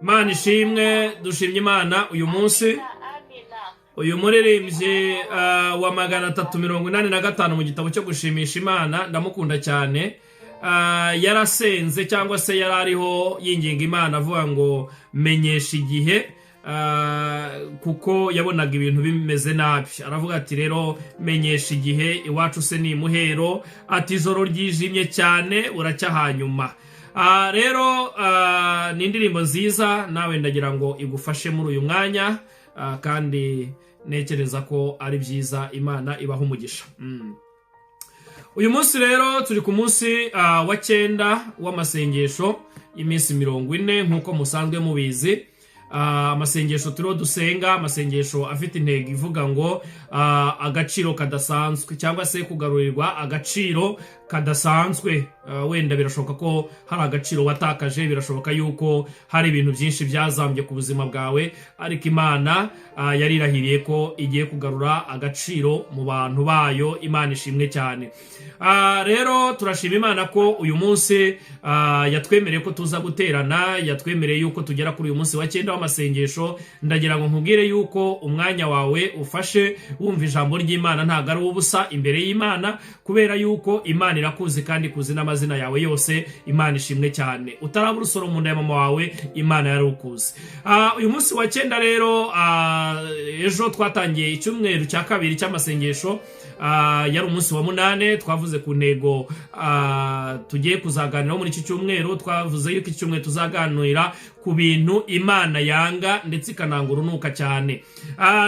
Imana ishimwe, dushimye Imana uyu munsi. Amina. Uyu muririmbyi wa 385 mu gitabo cyo gushimisha Imana, ndamukunda cyane. Yarasenze cyangwa se yari ariho yinginga Imana avuga ngo "Menyesha igihe", kuko yabonaga ibintu bimeze nabi. Aravuga ati: "Rero menyesha igihe, iwacu se ni imuhero?" Ati: "Ijoro ryijimye cyane, buracya hanyuma." Rero ni indirimbo nziza, nawe ndagira ngo igufashe muri uyu mwanya, kandi ntekereza ko ari byiza. Imana ibaha umugisha. Uyu munsi rero turi ku munsi wa cyenda w'amasengesho y'iminsi 40, nk'uko musanzwe mubizi. Amasengesho turiho dusenga, amasengesho afite intego ivuga ngo agaciro kadasanzwe, cyangwa se kugarurirwa agaciro kadasanzwe. Wenda birashoboka ko hari agaciro watakaje, birashoboka yuko hari ibintu byinshi byazambye ku buzima bwawe, ariko Imana yarirahiriye ko igiye kugarura agaciro mu bantu bayo. Imana ishimwe cyane. Rero turashima Imana ko uyu munsi yatwemereye ko tuza guterana, yatwemereye yuko tugera kuri uyu munsi wa cyenda w'amasengesho. Ndagira ngo nkubwire yuko umwanya wawe ufashe wumva ijambo ry'Imana ntabwo ari ubusa imbere y'Imana, kubera yuko Imana irakuzi kandi ikuzi n'amazina yawe yose. Imana ishimwe cyane. Utaraba urusoro mu nda ya mama wawe, Imana yari ukuzi. Uyu munsi wa cyenda rero, ejo twatangiye icyumweru cya kabiri cy'amasengesho, yari umunsi wa munane. Twavuze ku ntego tugiye kuzaganiraho muri iki cyumweru. Twavuze yuko iki cyumweru tuzaganira ku bintu Imana yanga ndetse ikananga urunuka cyane.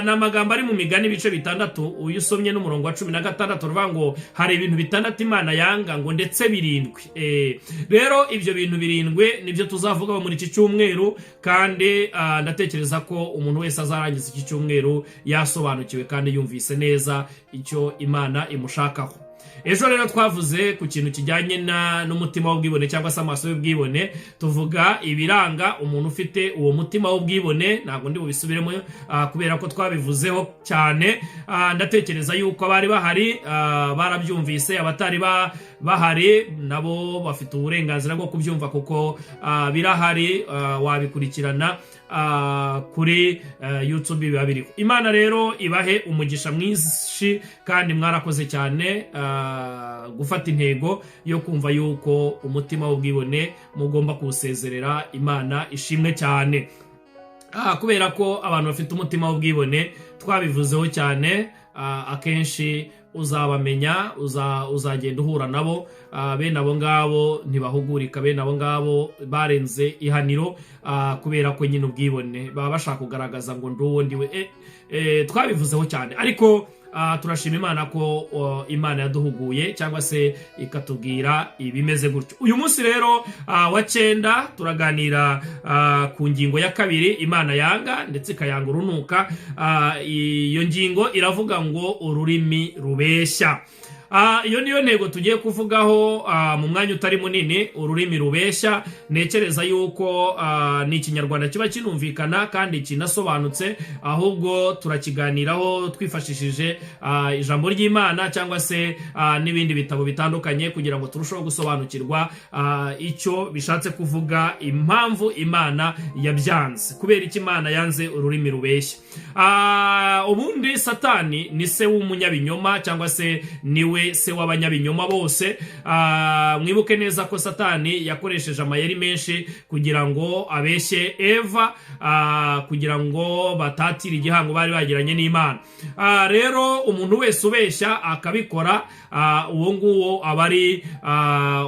Ni amagambo ari mu Migani ibice 6, uyu usomye n'umurongo wa 16, uruvuga ngo hari ibintu bitandatu Imana yanga, ngo ndetse 7. Rero ibyo bintu 7 nibyo tuzavugaho muri iki cyumweru, kandi ndatekereza ko umuntu wese azarangiza iki cyumweru yasobanukiwe kandi yumvise neza icyo Imana imushakaho. Ejo rero twavuze ku kintu kijyanye n'umutima w'ubwibone cyangwa se amaso y'ubwibone, tuvuga ibiranga umuntu ufite uwo mutima w'ubwibone. Ntabwo ndi bubisubiremo, kubera ko twabivuzeho cyane. Ndatekereza yuko abari bahari barabyumvise, abatari bahari nabo bafite uburenganzira bwo kubyumva kuko birahari, wabikurikirana kuri YouTube, biba biriho. Imana rero ibahe umugisha mwinshi, kandi mwarakoze cyane gufata intego yo kumva yuko umutima w'ubwibone mugomba kuwusezerera. Imana ishimwe cyane. Kubera ko abantu bafite umutima w'ubwibone twabivuzeho cyane, akenshi uzabamenya, uzagenda uhura nabo. Bene abo ngabo ntibahugurika, bene abo ngabo barenze ihaniro, kubera ko nyine ubwibone baba bashaka kugaragaza ngo ndi uwo ndiwe. Twabivuzeho cyane, ariko turashima Imana ko Imana yaduhuguye cyangwa se ikatubwira ibimeze gutyo. Uyu munsi rero wa cyenda turaganira ku ngingo ya kabiri Imana yanga ndetse ikayanga urunuka. Iyo ngingo iravuga ngo ururimi rubeshya. Iyo niyo ntego tugiye kuvugaho mu mwanya utari munini, ururimi rubeshya. Ntekereza yuko ni Ikinyarwanda kiba kinumvikana kandi kinasobanutse, ahubwo turakiganiraho twifashishije ijambo ry'Imana cyangwa se n'ibindi bitabo bitandukanye, kugira ngo turusheho gusobanukirwa icyo bishatse kuvuga, impamvu Imana yabyanze, kubera icyo Imana yanze ururimi rubeshya. Ubundi Satani ni se w'umunyabinyoma, cyangwa se niwe se w'abanyabinyoma bose. Mwibuke neza ko Satani yakoresheje amayeri menshi kugira ngo abeshye Eva, kugira ngo batatire igihango bari bagiranye n'Imana. Rero umuntu wese ubeshya akabikora, uwo nguwo aba ari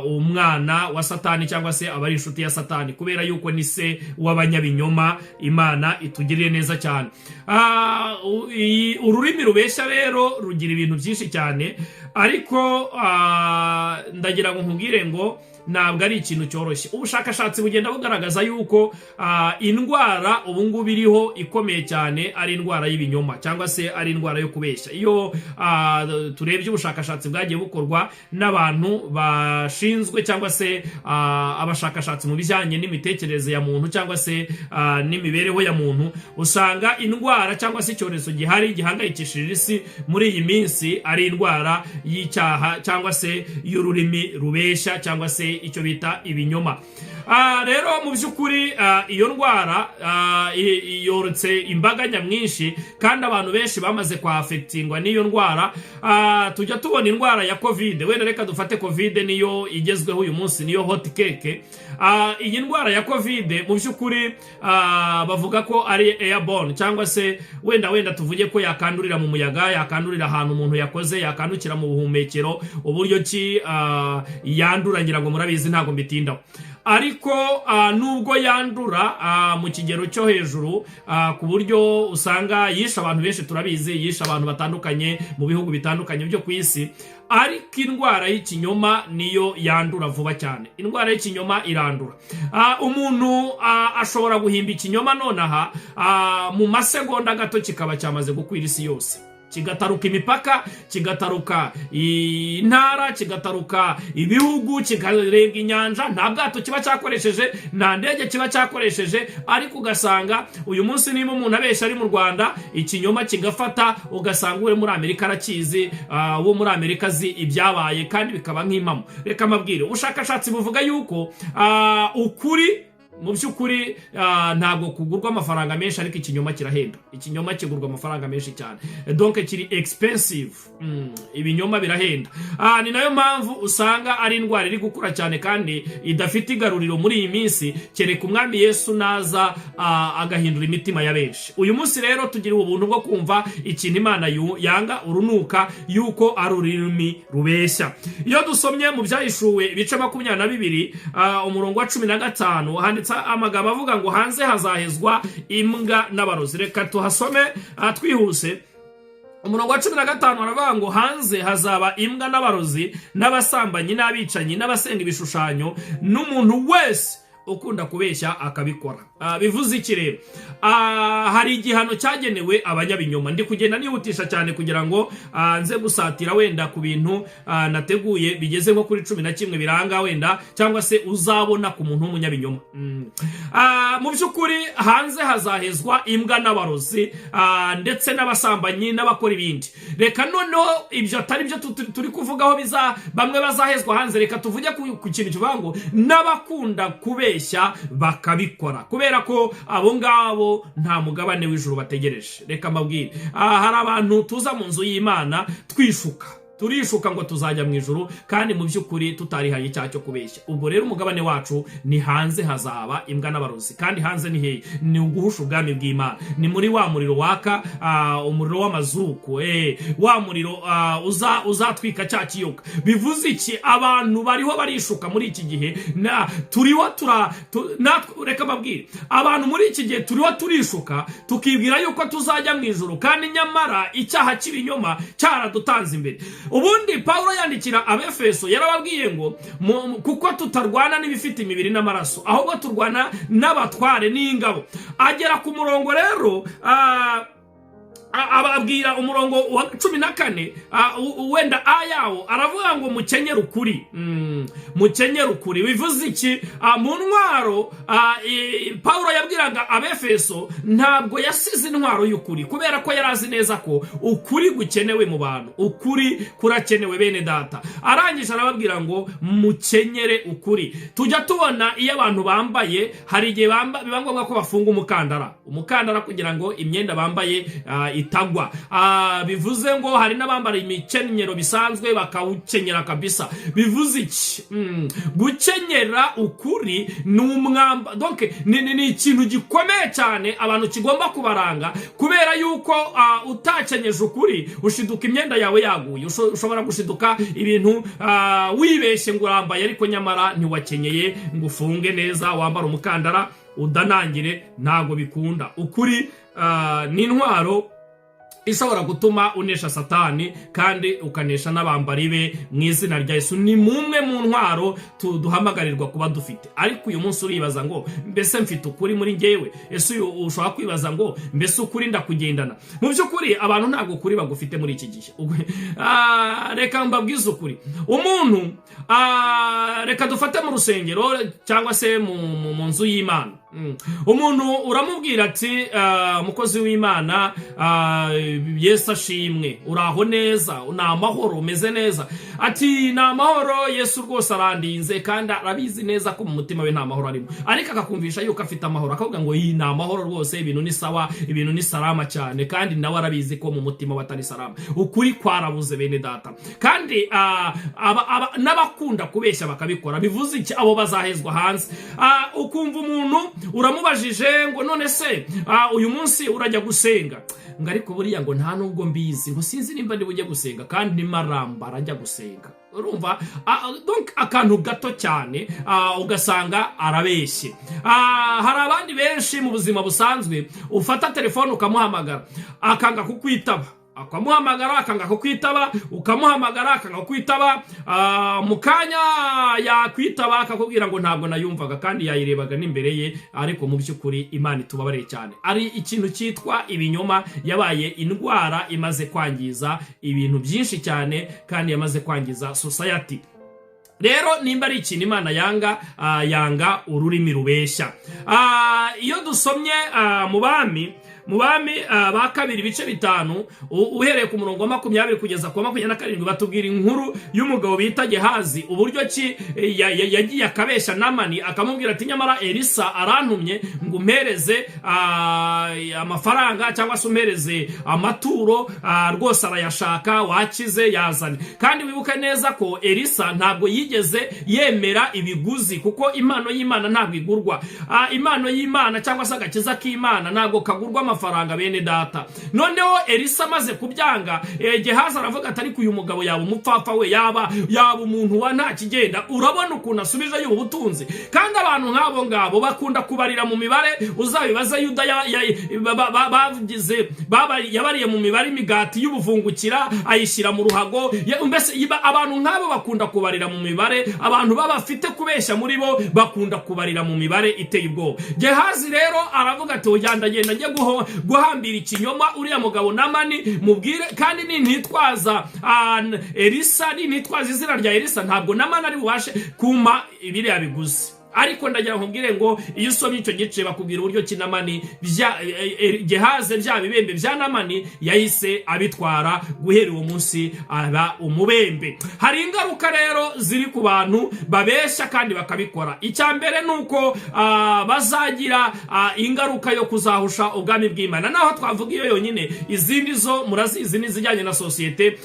umwana wa Satani, cyangwa se aba ari inshuti ya Satani, kubera yuko ni se w'abanyabinyoma. Imana itugirire neza cyane. Ururimi rubeshya rero rugira ibintu byinshi cyane, ariko ndagira ngo nkubwire ngo ntabwo ari ikintu cyoroshye. Ubushakashatsi bugenda bugaragaza yuko indwara ubu ngubu iriho ikomeye cyane ari indwara y'ibinyoma, cyangwa se ari indwara yo kubeshya. Iyo turebye ubushakashatsi bwagiye bukorwa n'abantu bashinzwe, cyangwa se abashakashatsi mu bijyanye n'imitekerereze ya muntu, cyangwa se n'imibereho ya muntu, usanga indwara cyangwa se icyorezo gihari gihangayikishije isi muri iyi minsi ari indwara y'icyaha, cyangwa se y'ururimi rubeshya, cyangwa se icyo bita ibinyoma. Rero mu by'ukuri iyo ndwara yorotse imbaga nyamwinshi, kandi abantu benshi bamaze kwaffectingwa n'iyo ndwara. Tujya tubona indwara ya COVID. Wenda reka dufate COVID, niyo igezweho uyu munsi, niyo hot cake. Iyi ndwara ya COVID mu by'ukuri bavuga ko ari airborne, cyangwa se wenda tuvuge ko yakandurira mu muyaga, yakandurira ahantu umuntu yakoze, yakandukira mu buhumekero. Uburyo ki yandura ngira ngo murabizi, ntabwo mbitindaho. Ariko nubwo yandura mu kigero cyo hejuru, ku buryo usanga yishe abantu benshi, turabizi, yishe abantu batandukanye mu bihugu bitandukanye byo ku isi, ariko indwara y'ikinyoma niyo yandura vuba cyane. Indwara y'ikinyoma irandura. Umuntu ashobora guhimba ikinyoma nonaha, mu masegonda gato kikaba cyamaze gukwira isi yose, kigataruka imipaka, kigataruka intara, kigataruka ibihugu, kikarenga inyanja. Nta bwato kiba cyakoresheje, nta ndege kiba cyakoresheje, ariko ugasanga uyu munsi niba umuntu abeshya ari mu Rwanda, ikinyoma kigafata, ugasanga uri muri Amerika arakizi, uwo muri Amerika azi ibyabaye kandi bikaba nk'impamo. Reka mbabwire, ubushakashatsi buvuga yuko ukuri mu by'ukuri ntabwo kugurwa amafaranga menshi, ariko ikinyoma kirahenda. Ikinyoma kigurwa amafaranga menshi cyane, donc kiri expensive. Ibinyoma birahenda. Ni nayo mpamvu usanga ari indwara iri gukura cyane kandi idafite igaruriro muri iyi minsi, kereka Umwami Yesu naza agahindura imitima ya benshi. Uyu munsi rero tugira ubuntu bwo kumva ikintu Imana yanga urunuka, yuko ari ururimi rubeshya. Iyo dusomye mu Byahishuwe ibice 22, umurongo wa 15, handitse amagambo avuga ngo hanze hazahezwa imbwa n'abarozi. Reka tuhasome twihuse. Umurongo wa 15 baravuga ngo hanze hazaba imbwa n'abarozi n'abasambanyi n'abicanyi n'abasenga ibishushanyo n'umuntu wese ukunda kubeshya akabikora. Bivuze iki rero? Hari igihano cyagenewe abanyabinyoma. Ndi kugenda nihutisha cyane kugira ngo nze gusatira wenda ku bintu nateguye bigeze nko kuri 11 biranga wenda cyangwa se uzabona ku muntu w'umunyabinyoma. Mu by'ukuri hanze hazahezwa imbwa n'abarozi, ndetse n'abasambanyi n'abakora ibindi. Reka noneho ibyo atari byo turi kuvugaho biza bamwe bazahezwa hanze. Reka tuvuge ku kintu kivuga ngo n'abakunda kubeshya bakabikora, kubera ko abo ngabo nta mugabane w'ijuru bategereje. Reka mbabwire, hari abantu tuza mu nzu y'Imana twishuka, turishuka ngo tuzajya mu ijuru, kandi mu by'ukuri tutarihaye icyaha cyo kubeshya. Ubwo rero umugabane wacu ni hanze, hazaba imbwa n'abarozi. Kandi hanze ni hehe? Ni uguhusha ubwami bw'Imana, ni muri wa muriro waka, umuriro w'amazuku, wa muriro uzatwika cya kiyoka. Bivuze iki? Abantu bariho barishuka muri iki gihe, na turiho tura natwe. Reka mbabwire, abantu muri iki gihe turiho turishuka, tukibwira yuko tuzajya mu ijuru, kandi nyamara icyaha cy'ibinyoma cyaradutanze imbere. Ubundi Pawulo yandikira Abefeso yarababwiye ngo kuko tutarwana n'ibifite imibiri n'amaraso, ahubwo turwana n'abatware n'ingabo. Agera ku murongo rero ababwira umurongo wa 14, wenda ayawo aravuga ngo mukenyere ukuri. Mukenyere ukuri bivuze iki? Mu ntwaro Pawulo yabwiraga Abefeso, ntabwo yasize intwaro y'ukuri, kubera ko yari azi neza ko ukuri gukenewe mu bantu. Ukuri kurakenewe, bene data. Arangije arababwira ngo mukenyere ukuri. Tujya tubona iyo abantu bambaye, hari igihe biba ngombwa ko bafunga umukandara kugira ngo imyenda bambaye itagwa. Bivuze ngo hari n'abambara imikenyero bisanzwe, bakawukenyera kabisa. Bivuze iki? Gukenyera ukuri ni umwamba, donc ni ikintu gikomeye cyane abantu kigomba kubaranga, kubera yuko utakenyeje ukuri ushiduka imyenda yawe yaguye. Ushobora gushiduka ibintu wibeshye ngo urambaye, ariko nyamara ntiwakenyeye ngo ufunge neza, wambara umukandara udanangire, ntabwo bikunda. Ukuri ni intwaro ishobora gutuma unesha Satani kandi ukanesha n'abambari be mu izina rya Yesu. Ni mumwe mu ntwaro duhamagarirwa kuba dufite. Ariko uyu munsi uribaza ngo mbese mfite ukuri muri njyewe? Ese uyu ushobora kwibaza ngo mbese ukuri ndakugendana? Mu by'ukuri abantu ntabwo ukuri bagufite muri iki gihe. Reka mbabwize ukuri. Umuntu, reka dufate mu rusengero cyangwa se mu nzu y'Imana. Umuntu uramubwira ati: "Umukozi w'Imana, Yesu ashimwe, uraho neza, ni amahoro, umeze neza?" Ati: "Ni amahoro, Yesu rwose arandinze." Kandi arabizi neza ko mu mutima we nta mahoro arimo, ariko akakumvisha yuko afite amahoro, akavuga ngo: "Iyi ni amahoro rwose, ibintu ni sawa, ibintu ni salama cyane." Kandi nawe arabizi ko mu mutima we atari salama. Ukuri kwarabuze, bene data. Kandi n'abakunda kubeshya bakabikora, bivuze iki? Abo bazahezwa hanze. Ukumva umuntu uramubajije ngo: "None se uyu munsi urajya gusenga?" Ngo: "Ariko buriya ngo nta nubwo mbizi, ngo sinzi nimba ndi bujye gusenga." Kandi nimaramba arajya gusenga. Urumva, donc akantu gato cyane, ugasanga arabeshye. Hari abandi benshi mu buzima busanzwe ufata telefone ukamuhamagara akanga kukwitaba, ukamuhamagara akanga kukwitaba, ukamuhamagara akanga kukwitaba. Mu kanya yakwitaba akakubwira ngo: "Ntabwo nayumvaga," kandi yayirebaga n'imbere ye. Ariko mu by'ukuri Imana itubabarire cyane, ari ikintu cyitwa ibinyoma yabaye indwara imaze kwangiza ibintu byinshi cyane, kandi yamaze kwangiza society. Rero nimba ari ikintu Imana yanga, yanga ururimi rubeshya. Iyo dusomye mu Bami ba Kabiri ibice 5, uhereye ku murongo wa 20 kugeza ku wa 27, batubwira inkuru y'umugabo bita Gehazi, uburyo ki yagiye akabeshya Namani, akamubwira ati: "Nyamara Elisa arantumye ngo umpereze amafaranga cyangwa se umpereze amaturo, rwose arayashaka, wakize yazane." Kandi wibuke neza ko Elisa ntabwo yigeze yemera ibiguzi, kuko impano y'Imana ntabwo igurwa. Impano y'Imana cyangwa se agakiza k'Imana ntabwo kagurwa amafaranga, bene data. Noneho Elisa amaze kubyanga, Gehazi aravuga ati: "Ariko uyu mugabo yaba umupfapfa we, yaba umuntu wa nta kigenda, urabona ukuntu asubije ubu butunzi." Kandi abantu nk'abo ngabo bakunda kubarira mu mibare. Uzabibaze Yuda, bagize yabariye mu mibare imigati y'ubuvungukira ayishyira mu ruhago. Mbese abantu nk'abo bakunda kubarira mu mibare. Abantu baba bafite kubeshya muri bo bakunda kubarira mu mibare iteye ubwoba. Gehazi rero aravuga ati: "Ujya ndagenda njye guhambira ikinyoma uriya mugabo Namani, mubwire, kandi nintitwaza Elisa, nintitwaza izina rya Elisa, ntabwo Namani ari bubashe kumpa biriya biguzi." Ariko ndagira nkubwire ngo iyo usomye icyo gice, bakubwira uburyo ki Namani bya Gehaze bya bibembe bya Namani yahise abitwara. Guhera uwo munsi aba umubembe. Hari ingaruka rero ziri ku bantu babeshya kandi bakabikora. Icya mbere ni uko bazagira ingaruka yo kuzahusha ubwami bw'Imana. Naho twavuga iyo yonyine, izindi zo murazizi n'izijyanye na sosiyete.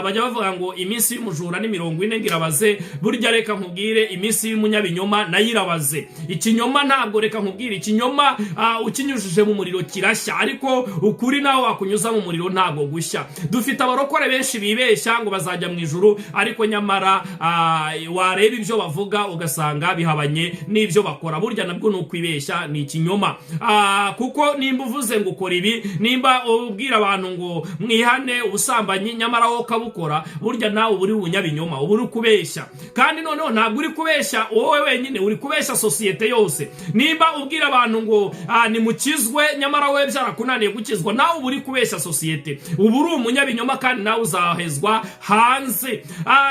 Bajya bavuga ngo iminsi y'umujura ni 40 ngo irabaze. Burya reka nkubwire, iminsi y'umunyabinyoma nayo irabaze. Ikinyoma ntabwo, reka nkubwire, ikinyoma ukinyujije mu muriro kirashya, ariko ukuri nawe wakunyuza mu muriro ntabwo gushya. Dufite abarokore benshi bibeshya ngo bazajya mu ijuru, ariko nyamara wareba ibyo bavuga ugasanga bihabanye n'ibyo bakora. Burya nabwo ni ukwibeshya, ni ikinyoma. Kuko nimba uvuze ngo ukora ibi, nimba ubwira abantu ngo mwihane ubusambanyi, nyamara wowe ukabukora, burya nawe uba uri ubunyabinyoma, uba uri kubeshya. Kandi noneho ntabwo uri kubeshya wowe wenyine, uri kubeshya sosiyete yose. Nimba ubwira abantu ngo nimukizwe, nyamara wowe byarakunaniye gukizwa, nawe uba uri kubeshya sosiyete, uba uri umunyabinyoma, kandi nawe uzahezwa hanze.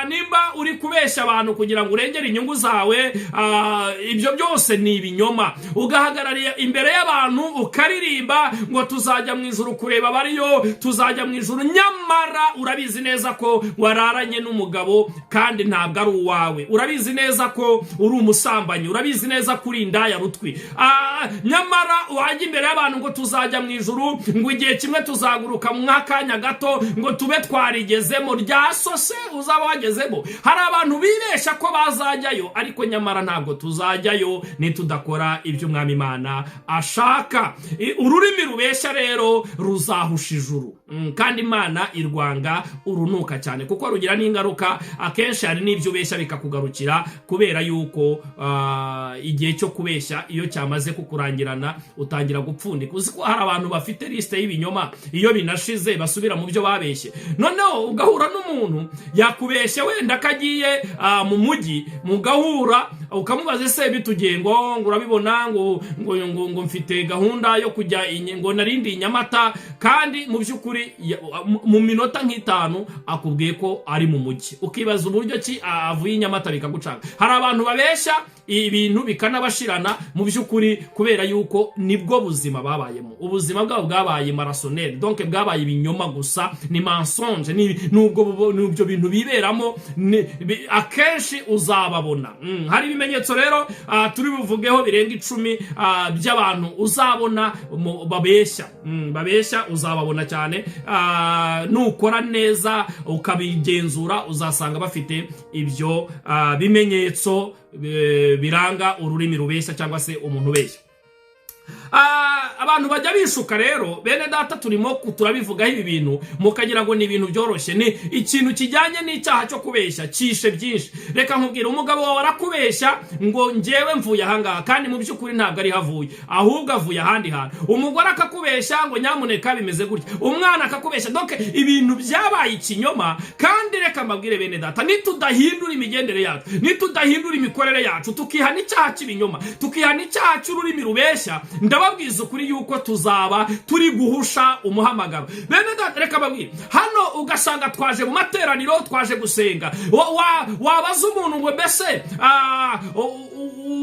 Nimba uri kubeshya abantu kugira ngo urengere inyungu zawe, ibyo byose ni ibinyoma. Ugahagarara imbere y'abantu ukaririmba ngo tuzajya mu ijuru kureba abariyo, tuzajya mu ijuru, nyamara urabizi neza ko wararanye n'umugabo kandi ntabwo ari uwawe, urabizi neza ko uri umusambanyi, urabizi neza ko uri indaya rutwi. Nyamara wajya imbere y'abantu ngo tuzajya mu ijuru, ngo igihe kimwe tuzaguruka mw'akanya gato ngo tube twarigezemo. Rya sose uzaba wagezemo. Hari abantu bibeshya ko bazajyayo, ariko nyamara ntabwo tuzajyayo nitudakora ibyo Umwami Imana ashaka. Ururimi rubeshya rero ruzahusha ijuru. Kandi Imana irwanga urunuka cyane, kuko rugira n'ingaruka. Akenshi hari n'ibyo ubeshya bikakugarukira, kubera yuko igihe cyo kubeshya iyo cyamaze kukurangirana utangira gupfundika. Uzi ko hari abantu bafite liste y'ibinyoma, iyo binashize basubira mu byo babeshye. Noneho ugahura n'umuntu yakubeshye wenda ko agiye mu mujyi, mugahura ukamubaza: "Ese bitugiye?" Ngo urabibona, ngo mfite gahunda yo kujya ngo narindi i Nyamata. Kandi mu by'ukuri mu minota nk'itanu akubwiye ko ari mu mujyi, ukibaza uburyo ki avuye i Nyamata, bikagucanga. Hari abantu babeshya. ibintu bikanabashirana mu by'ukuri, kubera yuko nibwo buzima babayemo. Ubuzima bwabo bwabaye marasoneri, donc bwabaye ibinyoma gusa, ni mensonge, ni nubwo nubyo bintu biberamo. Akenshi uzababona. Hari ibimenyetso rero turi buvugeho birenga 10 by'abantu uzabona babeshya. Babeshya uzababona cyane. Nukora neza ukabigenzura, uzasanga bafite ibyo bimenyetso biranga ururimi rubeshya cyangwa se umuntu ubeshya. Abantu bajya bishuka rero, bene data, turimo turabivugaho ibi bintu mukagira ngo ni ibintu byoroshye. Ni ikintu kijyanye n'icyaha cyo kubeshya kishe byinshi. Reka nkubwire, umugabo wawe arakubeshya ngo njyewe mvuye ahangaha, kandi mu by'ukuri ntabwo ariho avuye, ahubwo avuye ahandi hantu. Umugore akakubeshya ngo nyamuneka bimeze gutya, umwana akakubeshya, donc ibintu byabaye ikinyoma. Kandi reka mbabwire, bene data, nitudahindura imigendere yacu, nitudahindura imikorere yacu, tukihana icyaha cy'ibinyoma, tukihana icyaha cy'ururimi rubeshya, ndababwiza ukuri yuko tuzaba turi guhusha umuhamagaro. Bene data, reka mbabwire, hano ugasanga twaje mu materaniro, twaje gusenga, wabaza umuntu ngo mbese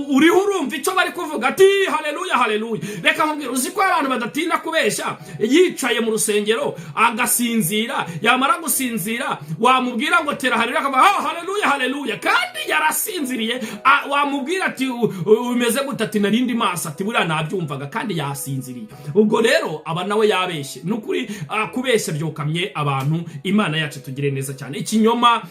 uriho urumva icyo bari kuvuga? Ati haleluya, haleluya. Reka nkubwire, uzi ko abantu badatinda kubeshya? Yicaye mu rusengero agasinzira, yamara gusinzira wamubwira ngo tera haleluya, akavuga oh, haleluya, haleluya, kandi yarasinziriye. Wamubwira ati umeze gute? Ati narindi maso, ati buriya nabyumvaga, kandi yasinziriye. Ubwo rero aba nawe yabeshye. Ni ukuri, kubeshya byokamye abantu. Imana yacu tugire neza cyane. Ikinyoma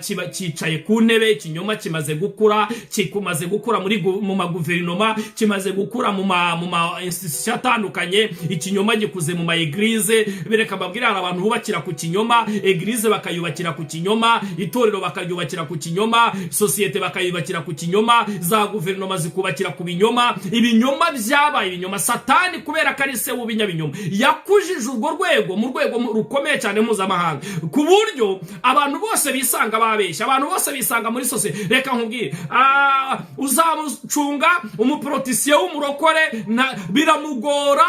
kiba cyicaye ku ntebe. Ikinyoma kimaze gukura, kimaze gukura mu maguverinoma, kimaze gukura mu ma institution atandukanye. Ikinyoma gikuze mu ma église. Bereka mbabwire, hari abantu bubakira ku kinyoma: église bakayubakira ku kinyoma, itorero bakaryubakira ku kinyoma, sosiyete bakayubakira ku kinyoma, za guverinoma zikubakira ku binyoma. Ibinyoma byabaye ibinyoma. Satani, kubera ko ari se w'ibinyabinyoma, yakujije urwo rwego mu rwego rukomeye cyane mpuzamahanga, ku buryo abantu bose bisanga babeshya, abantu bose bisanga muri sosiyete. Reka nkubwire, uzamucunga umupoliticien w'umurokore biramugora,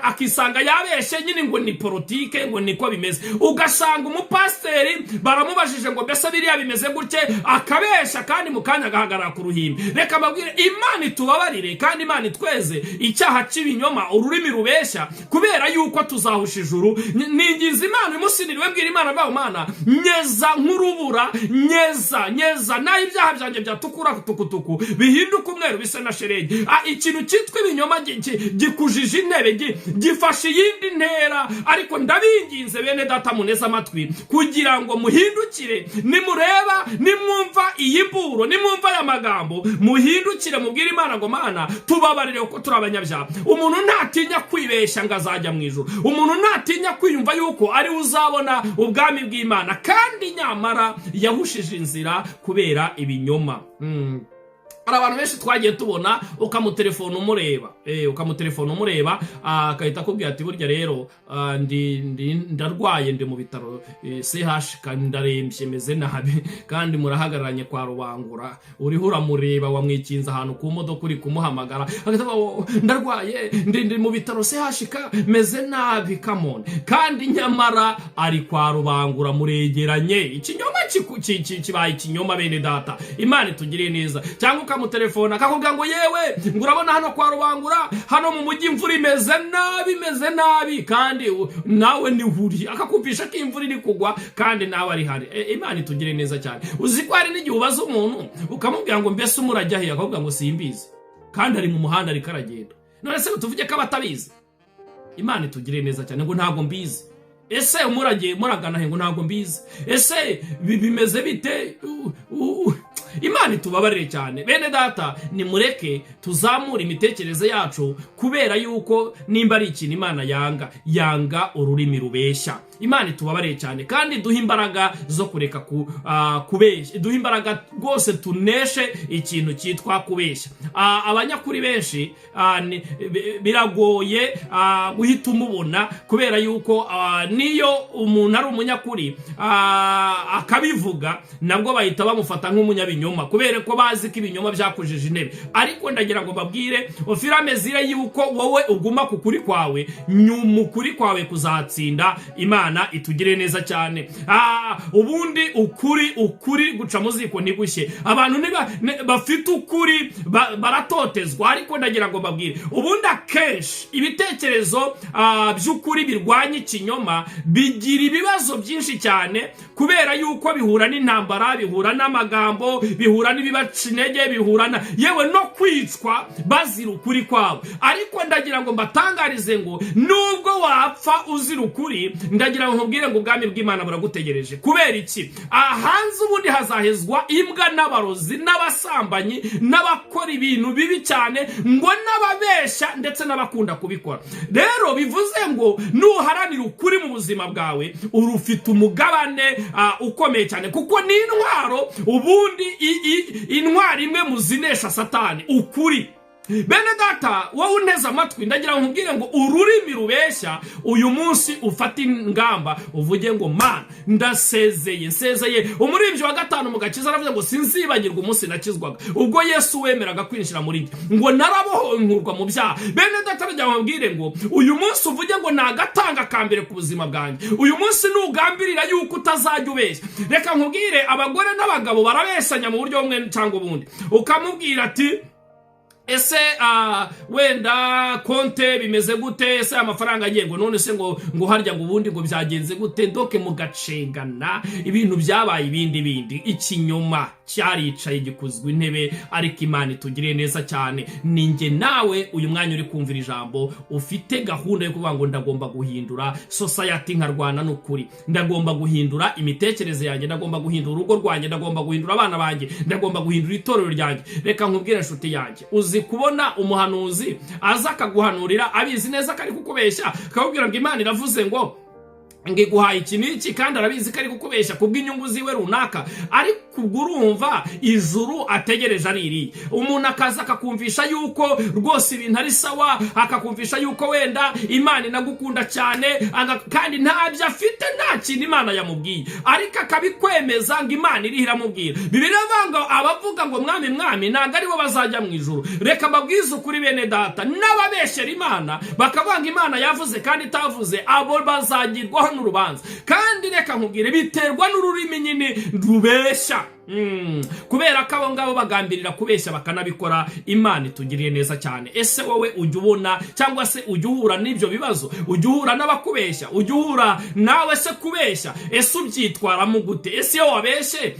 akisanga yabeshye nyine ngo ni politike, ngo niko bimeze. Ugasanga umupasiteri baramubajije ngo mbese biriya bimeze gutye? Akabeshya, kandi mu kanya agahagarara ku ruhimbi. Reka mbabwire, Imana itubabarire kandi Imana itweze icyaha cy'ibinyoma, ururimi rubeshya, kubera yuko tuzahusha ijuru. Ninginze Imana uyu munsi, niriwe mbwira Imana mvaho: Mana, nyeza nk'urubura, nyeza, nyeza, naho ibyaha byanjye byatukura tukutuku bihinduka umweru bisa na sheregi. Ikintu cyitwa ibinyoma gikujije intebe, gifashe iyindi ntera. Ariko ndabinginze, bene data, muneze amatwi kugira ngo muhindukire. Nimureba, nimwumva iyi mburo, nimwumva aya magambo, muhindukire, mubwire Imana ngo Mana, tubabarire kuko turi abanyabyaha. Umuntu ntatinya kwibeshya ngo azajya mu ijuru, umuntu ntatinya kwiyumva yuko ari we uzabona ubwami bw'Imana, kandi nyamara yahushije inzira kubera ibinyoma. Hari abantu benshi twagiye tubona, ukamutelefona umureba, ukamutelefona umureba, agahita akubwira ati burya rero ndi ndarwaye, ndi mu bitaro CHK, ndarembye, meze nabi, kandi murahagararanye kwa Rubangura, uriho uramureba, wamwikinze ahantu ku modoka, uri kumuhamagara, agahita avuga, "Oh, ndarwaye, ndi mu bitaro CHK, meze nabi." Come on, kandi nyamara ari kwa Rubangura, muregeranye. Ikinyoma kibaye ikinyoma. Bene data, Imana itugiriye neza. Cyangwa ukamutelefona akakubwira ngo yewe, ngo urabona hano kwa Rubangura, hano mu mujyi imvura imeze nabi, imeze nabi, kandi nawe nihuri, akakumvisha ko imvura iri kugwa kandi nawe ari hari. Imana itugire neza cyane. Uzi ko hari n'igihe ubaza umuntu ukamubwira ngo mbese umurajya he? Akakubwira ngo simbizi, kandi ari mu muhanda ariko aragenda. None se tuvuge ko abatabizi? Imana itugire neza cyane. Ngo ntabwo mbizi. Ese umuragiye muragana he? Ngo ntabwo mbizi. Ese bimeze bite? Imana itubabarire cyane. Bene data, nimureke tuzamure imitekerereze yacu, kubera yuko nimba ari ikintu Imana yanga, yanga ururimi rubeshya. Imana itubabarire cyane kandi duhe imbaraga zo kureka kubeshya, duhe imbaraga rwose tuneshe ikintu cyitwa kubeshya. Abanyakuri benshi biragoye guhita umubona, kubera yuko niyo umuntu ari umunyakuri akabivuga, nabwo bahita bamufata nk'umunyabinyoma. ibinyoma, kubera ko bazi ko ibinyoma byakujije intebe. Ariko ndagira ngo mbabwire, ofira yuko wowe uguma ku kuri kwawe, nyuma ukuri kwawe kuzatsinda. Imana itugire neza cyane. Ubundi ukuri guca mu ziko ntigushye. Abantu niba bafite ukuri baratotezwa. Ariko ndagira ngo mbabwire, ubundi akenshi ibitekerezo by'ukuri birwanya ikinyoma bigira ibibazo byinshi cyane, kubera yuko bihura n'intambara, bihura n'amagambo, bihura n'ibibaca intege, bihura na yewe no kwicwa bazira ukuri kwabo. Ariko ndagira ngo mbatangarize ngo nubwo wapfa uzira ukuri, ndagira ngo nkubwire ngo ubwami bw'Imana buragutegereje. Kubera iki? Hanze ubundi hazahezwa imbwa n'abarozi n'abasambanyi n'abakora ibintu bibi cyane, ngo n'ababeshya ndetse n'abakunda kubikora. Rero bivuze ngo nuharanira ukuri mu buzima bwawe, urufite umugabane ukomeye cyane, kuko ni intwaro. Ubundi intwaro imwe mu zinesha Satani, ukuri. Bene data, wowe unteze amatwi, ndagira ngo nkubwire ngo ururimi rubeshya, uyu munsi ufate ingamba, uvuge ngo: "Mana, ndasezeye, nsezeye." Umuririmbyi wa gatanu mu gakiza aravuze ngo: "Sinzibagirwa umunsi nakizwaga, ubwo Yesu wemeraga kwinjira muri njye, ngo narabohowe nkurwa mu byaha." Bene data, ndagira ngo nkubwire ngo uyu munsi uvuge ngo ni agatanga ka mbere ku buzima bwanjye. Uyu munsi nugambirira yuko utazajya ubeshya. Reka nkubwire, abagore n'abagabo barabesanya mu buryo bumwe cyangwa ubundi. Ukamubwira ati: "Ese wenda konte bimeze gute? Ese amafaranga agiye?" Ngo: "None se ngo harya ngo ubundi ngo byagenze gute?" Donc mugacengana, ibintu byabaye ibindi bindi. Ikinyoma cyaricaye gikuzwa intebe. Ariko Imana itugiriye neza cyane. Ni njye nawe uyu mwanya uri kumvira ijambo, ufite gahunda yo kuvuga ngo: "Ndagomba guhindura society, nkarwana n'ukuri. Ndagomba guhindura imitekerereze yanjye, ndagomba guhindura urugo rwanjye, ndagomba guhindura abana banjye, ndagomba guhindura itorero ryanjye." Reka nkubwire, inshuti yanjye, uzi kubona umuhanuzi aza akaguhanurira abizi neza ko ari kukubeshya, akakubwira ngo Imana iravuze ngo iguhaye iki n'iki, kandi arabizi ko ari kukubeshya kubw'inyungu ziwe runaka? Ariko ubwo urumva ijuru ategereje ari iriya? Umuntu akaza akakumvisha yuko rwose ibintu ari sawa, akakumvisha yuko wenda Imana inagukunda cyane, kandi ntabyo afite, nta kintu Imana yamubwiye, ariko akabikwemeza ngo Imana iriho iramubwira. Bibiliya ivuga ngo abavuga ngo "Mwami, Mwami" ntabwo aribo bazajya mu ijuru. Reka mbabwize ukuri, bene data, n'ababeshyera Imana bakavuga ngo Imana yavuze kandi itavuze, abo bazagirwaho n'urubanza. Kandi reka nkubwire, biterwa n'ururimi nyine rubeshya. Kubera ko abo ngabo bagambirira kubeshya bakanabikora. Imana itugiriye neza cyane. Ese wowe ujya ubona cyangwa se ujya uhura n'ibyo bibazo? Ujya uhura n'abakubeshya? Ujya uhura nawe se kubeshya? Ese ubyitwaramo gute? Ese iyo wabeshye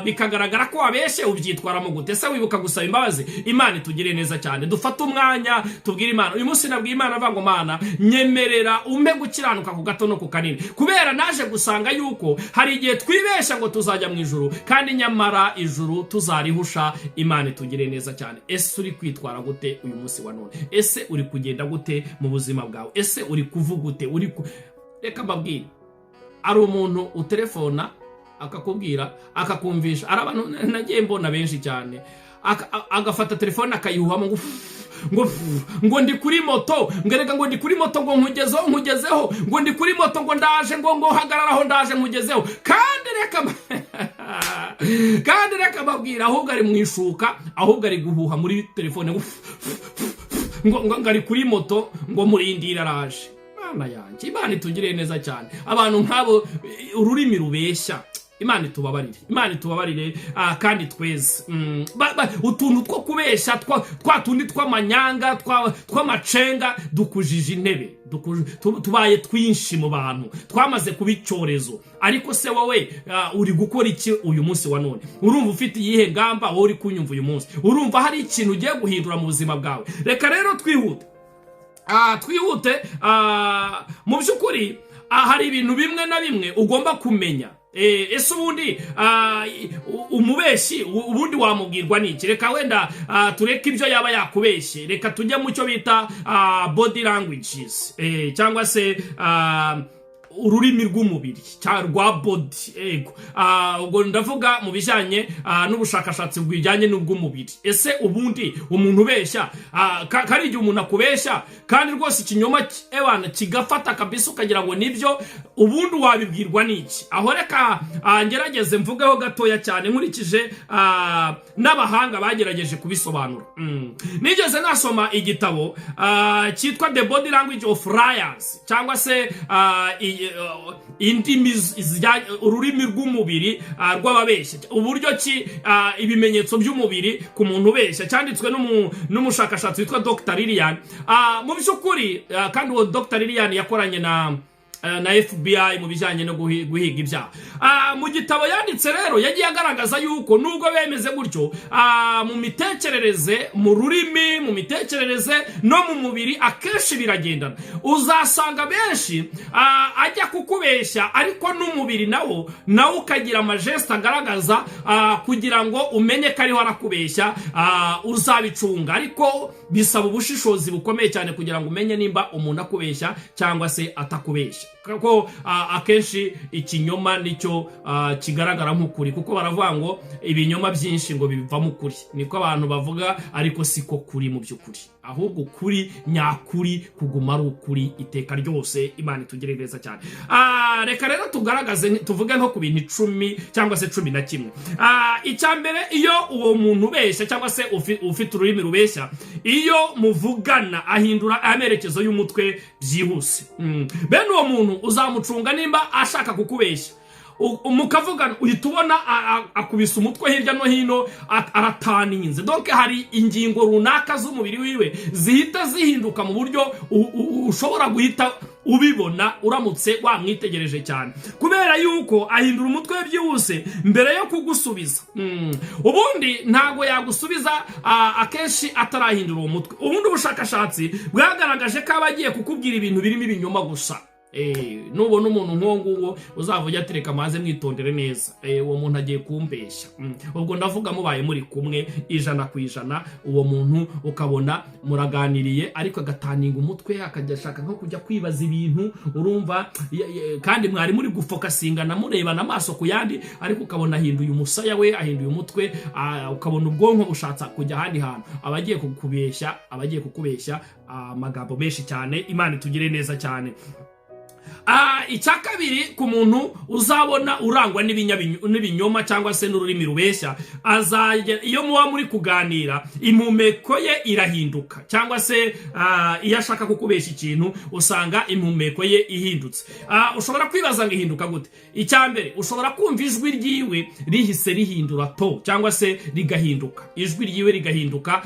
bikagaragara ko wabeshye, ubyitwaramo gute? Ese wibuka gusaba imbabazi? Imana itugiriye neza cyane. Dufate umwanya tubwire Imana. Uyu munsi nabwiye Imana avuga ngo: "Mana, nyemerera umpe gukiranuka ku gato no ku kanini," kubera naje gusanga yuko hari igihe twibeshya ngo tuzajya mu ijuru, kandi nyamara ijuru tuzarihusha. Imana itugire neza cyane. Ese uri kwitwara gute uyu munsi wa none? Ese uri kugenda gute mu buzima bwawe? Ese uri kuvuga gute? Reka mbabwire, ari umuntu utelefona akakubwira, akakumvisha, ari abantu nagiye mbona benshi cyane, agafata telefone akayihuhamo ngo ndi kuri moto, ngo erega ngo ndi kuri moto, ngo nkugezeho, nkugezeho, ngo ndi kuri moto, ngo ndaje, ngo hagararaho, ndaje nkugezeho. Kandi reka mbabwira, ahubwo ari mu ishuka, ahubwo ari guhuha muri telefone ngo ari kuri moto, ngo murindire araje. Imana yanjye, Imana itugiriye neza cyane. Abantu nk'abo, ururimi rubeshya, Imana itubabarire, Imana itubabarire, kandi tweze. Utuntu two kubeshya twa tundi tw'amanyanga, tw'amacenga dukujije intebe. Tubaye twinshi mu bantu, twamaze kuba icyorezo. Ariko se wowe uri gukora iki uyu munsi wa none? Urumva ufite iyihe ngamba? Wowe uri kunyumva uyu munsi, urumva hari ikintu ugiye guhindura mu buzima bwawe? Reka rero twihute. Twihute. Mu by'ukuri hari ibintu bimwe na bimwe ugomba kumenya. Ese ubundi umubeshyi ubundi wamubwirwa n'iki? Reka wenda tureke ibyo yaba yakubeshye, reka tujye mu cyo bita body languages, cyangwa se ururimi rw'umubiri rwa body. Ego. Ubwo ndavuga mu bijyanye n'ubushakashatsi bwijyanye n'ubw'umubiri. Ese ubundi umuntu ubeshya, kari igihe umuntu akubeshya kandi rwose ikinyoma ewana kigafata kabisa, ukagira ngo nibyo, ubundi wabibwirwa n'iki? Aho reka ngerageze mvugeho gatoya cyane nkurikije n'abahanga bagerageje kubisobanura. Nigeze nasoma igitabo cyitwa The Body Language of Liars, cyangwa se indimi ururimi rw'umubiri rw'ababeshya, uburyo ki ibimenyetso by'umubiri ku muntu ubeshya, cyanditswe n'umushakashatsi witwa Dr Lilian. Mu by'ukuri kandi uwo Dr Lilian yakoranye na FBI mu bijyanye no guhiga ibyaha. Mu gitabo yanditse rero yagiye agaragaza yuko nubwo bemeze gutyo, mu mitekerereze, mu rurimi, mu mitekerereze no mu mubiri akenshi biragendana. Uzasanga benshi ajya kukubeshya, ariko n'umubiri nawo ukagira amagestes agaragaza kugira ngo umenye ko ariho arakubeshya. Uzabicunga, ariko bisaba ubushishozi bukomeye cyane kugira ngo umenye nimba umuntu akubeshya cyangwa se atakubeshya, kuko akenshi ikinyoma nicyo kigaragara nk'ukuri, kuko baravuga ngo ibinyoma byinshi ngo bivamo ukuri. Niko abantu bavuga, ariko siko kuri mu by'ukuri. Ahubwo ukuri nyakuri kuguma ari ukuri iteka ryose. Imana itugire neza cyane. Reka rero tugaragaze, tuvuge nko ku bintu 10 cyangwa se 11. Icya mbere, iyo uwo muntu ubeshya cyangwa se ufite ururimi rubeshya, iyo muvugana ahindura amerekezo y'umutwe byihuse. Bene uwo muntu uzamucunga nimba ashaka kukubeshya. Mukavugana uhita ubona akubise umutwe hirya no hino, arataninze. Donc hari ingingo runaka z'umubiri wiwe zihita zihinduka mu buryo ushobora guhita ubibona uramutse wamwitegereje cyane, kubera yuko ahindura umutwe we byihuse mbere yo kugusubiza. Ubundi ntabwo yagusubiza akenshi atarahindura uwo mutwe. Ubundi ubushakashatsi bwagaragaje ko aba agiye kukubwira ibintu birimo ibinyoma gusa. Nubona umuntu nk'uwo nguwo, uzavuge ati: "Reka maze mwitondere neza. Uwo muntu agiye kumbeshya." Ubwo ndavuga mubaye muri kumwe 100%, uwo muntu ukabona muraganiriye ariko agataninga umutwe, akajya ashaka nko kujya kwibaza ibintu, urumva, kandi mwari muri gufocusingana, murebana amaso ku yandi, ariko ukabona ahinduye umusaya we, ahinduye umutwe, ukabona ubwonko bushatse kujya ahandi hantu, aba agiye kukubeshya, aba agiye kukubeshya amagambo menshi cyane. Imana itugire neza cyane. Icya kabiri, ku muntu uzabona urangwa n'ibinyoma cyangwa se n'ururimi rubeshya, azajya iyo muba muri kuganira impumeko ye irahinduka, cyangwa se iyo ashaka kukubeshya ikintu usanga impumeko ye ihindutse. Ushobora kwibaza ngo ihinduka gute? Icya mbere, ushobora kumva ijwi ryiwe rihise rihindura tone, cyangwa se rigahinduka, ijwi ryiwe rigahinduka.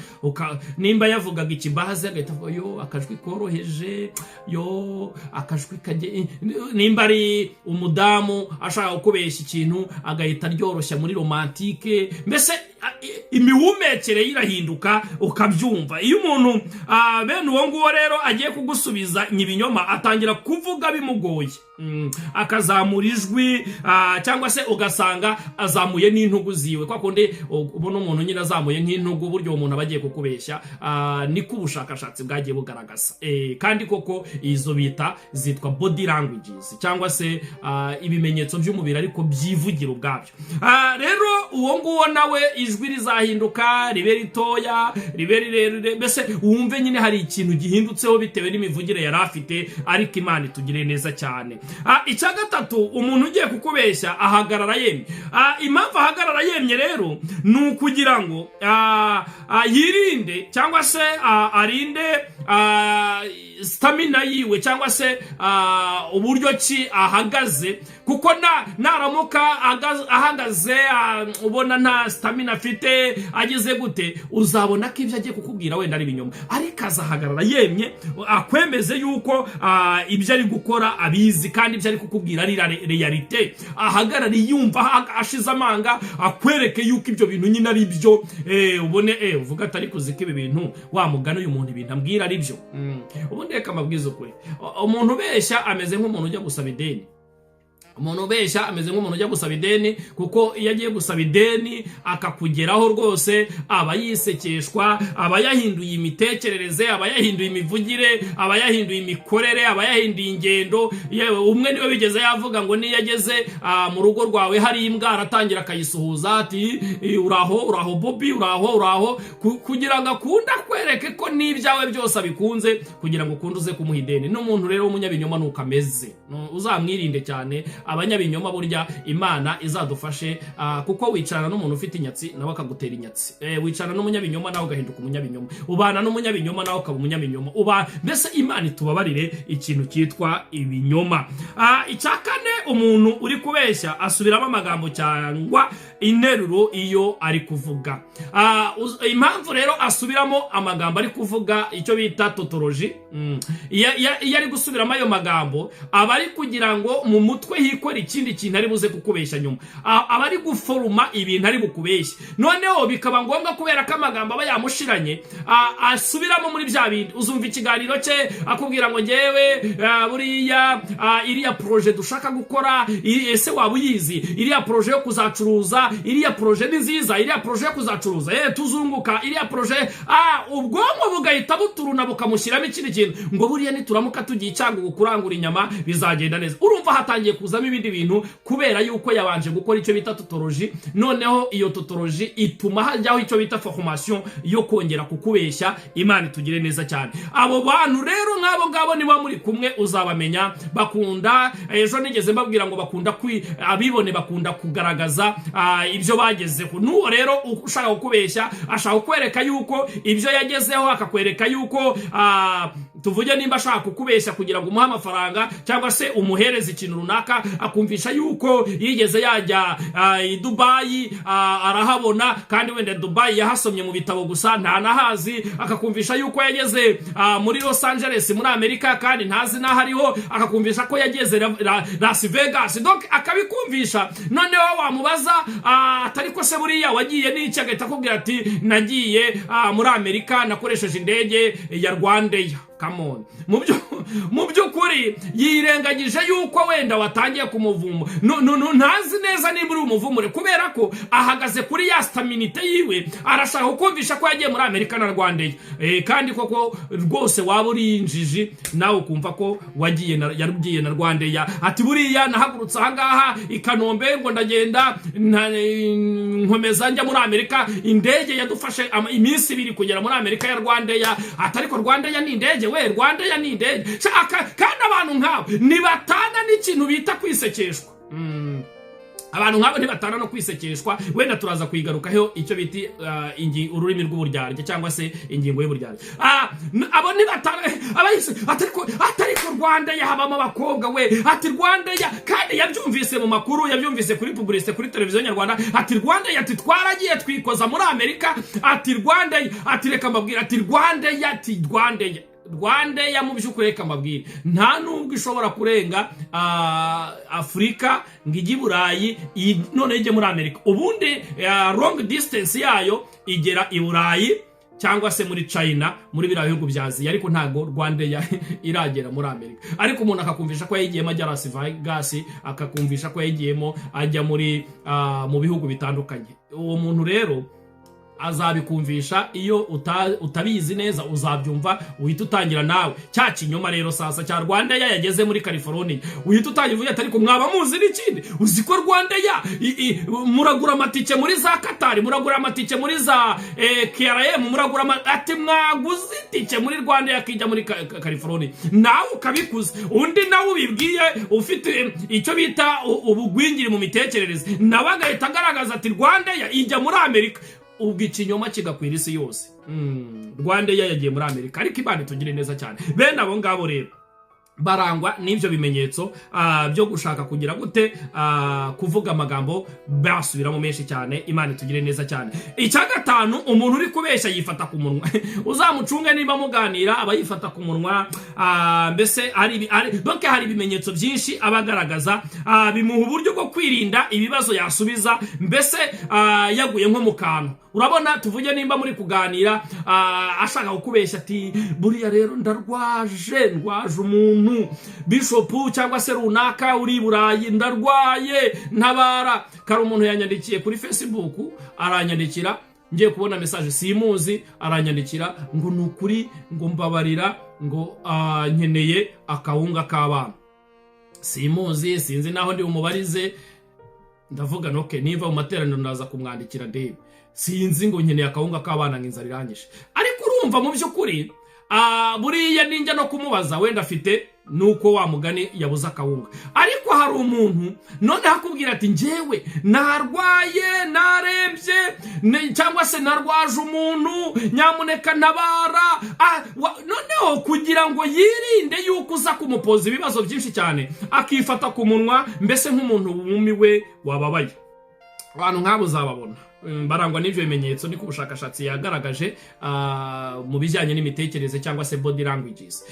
Nimba yavugaga ikibaze agahita avuga yo akajwi koroheje, yo akajwi kajye. Nimba ari umudamu ashaka kukubeshya ikintu, agahita aryoroshya muri romantique. Mbese imihumekere ye irahinduka, ukabyumva. Iyo umuntu bene uwo nguwo rero agiye kugusubiza ibinyoma, atangira kuvuga bimugoye, akazamura ijwi, cyangwa se ugasanga azamuye n'intugu ziwe, kwa kundi ubona umuntu nyine azamuye nk'intugu, buryo uwo muntu aba agiye kukubeshya. Niko ubushakashatsi bwagiye bugaragaza. Kandi koko izo bita zitwa body languages, cyangwa se ibimenyetso by'umubiri ariko byivugira ubwabyo. Rero uwo nguwo nawe ijwi rizahinduka, ribe ritoya, ribe rirerire, mbese wumve nyine hari ikintu gihindutseho bitewe n'imivugire yari afite. Ariko Imana itugire neza cyane. Icya gatatu, umuntu ugiye kukubeshya ahagarara yemye. Impamvu ahagarara yemye rero ni ukugira ngo yirinde cyangwa se arinde stamina yiwe, cyangwa se uburyo ki ahagaze, kuko naramuka ahagaze ubona nta stamina afite, ageze gute, uzabona ko ibyo agiye kukubwira wenda ari ibinyoma. Ariko azahagarara yemye, akwemeze yuko ibyo ari gukora abizi kandi ibyo ari kukubwira ari réalité. Ahagarare yumva ashize amanga, akwereke yuko ibyo bintu nyine ari byo. Ubone uvuga ati: "Ariko uzi ko ibi bintu, wa mugani, uyu muntu ibintu ambwira ari byo." Ubundi reka amabwiza ukuri, umuntu ubeshya ameze nk'umuntu ujya gusaba ideni. Umuntu ubeshya ameze nk'umuntu ujya gusaba ideni, kuko iyo agiye gusaba ideni akakugeraho rwose aba yisekeshwa, aba yahinduye imitekerereze, aba yahinduye imivugire, aba yahinduye imikorere, aba yahinduye ingendo. Yewe, umwe niwe bigeze yavuga ngo niyo ageze mu rugo rwawe hari imbwa, aratangira akayisuhuza ati: "Uraho, uraho Bobi, uraho, uraho," kugira ngo akunde akwereke ko n'ibyawe byose abikunze, kugira ngo ukunde uze kumuha ideni. N'umuntu rero w'umunyabinyoma nuko ameze. Uzamwirinde cyane abanyabinyoma. Burya Imana izadufashe, kuko wicarana n'umuntu ufite inyatsi nawe akagutera inyatsi. Wicarana n'umunyabinyoma nawe ugahinduka umunyabinyoma, ubana n'umunyabinyoma nawe ukaba umunyabinyoma. Uba mbese, Imana itubabarire ikintu cyitwa ibinyoma. Icya kane, umuntu uri kubeshya asubiramo amagambo cyangwa interuro iyo ari kuvuga. Impamvu rero asubiramo amagambo ari kuvuga, icyo bita tautologie. Iyo ari gusubiramo ayo magambo, aba ari kugira ngo mu mutwe hikore ikindi kintu ari buze kukubeshya nyuma. Aba ari guforuma ibintu ari bukubeshye. Noneho bikaba ngombwa, kubera ko amagambo aba yamushiranye, asubiramo muri bya bindi. Uzumva ikiganiro cye akubwira ngo: "Ngewe buriya iriya projet dushaka gukora, ese waba uyizi? Iriya projet yo kuzacuruza, iriya projet ni nziza, iriya projet yo kuzacuruza, tuzunguka iriya projet." Ubwonko bugahita buturuna bukamushyiramo ikindi kintu ngo: "Buriya nituramuka tugiye Cyangugu kurangura inyama bizagenda neza." Urumva hatangiye kuzamo ibindi bintu kubera yuko yabanje gukora icyo bita tautologie. Noneho iyo tautologie ituma hajyaho icyo bita formation yo kongera kukubeshya. Imana itugire neza cyane. Abo bantu rero nk'abo ngabo, niba muri kumwe uzabamenya. Bakunda, ejo nigeze mbabwira ngo bakunda abibone, bakunda kugaragaza ibyo bagezeho. N'uwo rero ushaka kukubeshya ashaka kukwereka yuko ibyo yagezeho, akakwereka yuko, tuvuge nimba ashaka kukubeshya kugira ngo umuhe amafaranga cyangwa se umuhereze ikintu runaka, akumvisha yuko yigeze yajya i Dubayi, arahabona, kandi wenda Dubayi yahasomye mu bitabo gusa, ntanahazi. Akakumvisha yuko yageze muri Los Angeles muri Amerika, kandi ntazi n'aho ariho. Akakumvisha ko yageze Las Vegas, donc akabikumvisha. Noneho wamubaza atari ko se buriya wagiye n'iki, agahita akubwira ati: "Nagiye muri Amerika nakoresheje indege ya RwandAir." Come on, mu by'ukuri yirengagije yuko wenda watangiye kumuvuma. No, no, no, ntazi neza niba uri umuvumure, kubera ko ahagaze kuri ya stabilité yiwe, arashaka kukumvisha ko yagiye muri Amerika na RwandAir. Kandi koko rwose waba uri injiji nawe ukumva ko wagiye na, yagiye na RwandAir. Ati: "Buriya nahagurutse ahangaha i Kanombe ngo ndagenda nkomeza njya muri Amerika, indege yadufashe iminsi 2 kugera muri Amerika ya RwandAir." Ati: "Ariko RwandAir ni indege we, RwandAir ni indege." Kandi abantu nk'abo ntibatana n'ikintu bita kwisekeshwa. Abantu nk'abo ntibatana no kwisekeshwa. Wenda turaza kuyigarukaho, icyo bita ururimi rw'uburyarya cyangwa se ingingo y'uburyarya. Abo ntibatana abayise atariko RwandAir habamo abakobwa we. Ati: "RwandAir," kandi yabyumvise mu makuru, yabyumvise kuri publicité kuri Televiziyo Nyarwanda. Ati: "RwandAir," ati: "Twaragiye twikoza muri Amerika." Ati: "RwandAir," ati: "Reka mbabwire," ati: "RwandAir," ati: "RwandAir, RwandAir." Mu by'ukuri reka mbabwire, nta nubwo ishobora kurenga Afurika ngo ijye i Burayi, noneho ijye muri Amerika. Ubundi long distance yayo igera i Burayi cyangwa se muri China, muri biriya bihugu bya Aziya, ariko ntabwo RwandAir iragera muri Amerika. Ariko umuntu akakumvisha ko yayigiyemo ajya Las Vegas, akakumvisha ko yayigiyemo ajya muri mu bihugu bitandukanye. Uwo muntu rero azabikumvisha. Iyo utabizi neza uzabyumva, uhita utangira nawe cya kinyoma. Rero sasa cya RwandAir yageze muri California, uhita utangira uvuga ati: "Ariko mwaba muzi n'ikindi? Uzi ko RwandAir muragura amatike muri za Katari, muragura amatike muri za KRM, muragura ati mwaguze itike muri RwandAir akijya muri California?" Nawe ukabikuza. Undi nawe ubibwiye ufite icyo bita ubugwingiri mu mitekerereze, nawe agahita agaragaza ati: "RwandAir ijya muri Amerika." Ubwo ikinyoma kigakwira isi yose. RwandAir yagiye muri Amerika. Ariko Imana itugire neza cyane. Bene abo ngabo rero barangwa n'ibyo bimenyetso byo gushaka kugira gute? Kuvuga amagambo basubiramo menshi cyane. Imana itugire neza cyane. Icya gatanu, umuntu uri kubeshya yifata ku munwa. Uzamucunge, niba muganira aba yifata ku munwa. Mbese donc hari ibimenyetso byinshi aba agaragaza, bimuha uburyo bwo kwirinda ibibazo yasubiza mbese yaguye nko mu kantu. Urabona, tuvuge nimba muri kuganira, ashaka kukubeshya ati: "Buriya rero ndarwaje, ndwaje umuntu." umuntu, bishop cyangwa se runaka uri i Burayi, ndarwaye, ntabara. Kari umuntu yanyandikiye kuri Facebook, aranyandikira, ngiye kubona message simuzi, aranyandikira ngo: "Ni ukuri," ngo, "mbabarira," ngo, "nkeneye akawunga k'abana." Simuzi, sinzi naho ndi bumubarize. Ndavuga: "Okay, niva mu materaniro ndaza kumwandikira ndebe." Sinzi, ngo nkeneye akawunga k'abana, ngo inzara iranyishe. Ariko urumva, mu by'ukuri buriya ninjya no kumubaza, wenda afite nuko wa mugani yabuze akawunga. Ariko hari umuntu noneho akubwira ati: "Njyewe narwaye, narembye, cyangwa se narwaje umuntu, nyamuneka ntabara." Noneho kugira ngo yirinde yuko uza kumupoza ibibazo byinshi cyane, akifata ku munwa, mbese nk'umuntu wumiwe, wababaye. Abantu nk'abo uzababona barangwa n'ibyo bimenyetso, niko ubushakashatsi yagaragaje mu bijyanye n'imitekerereze cyangwa se body languages.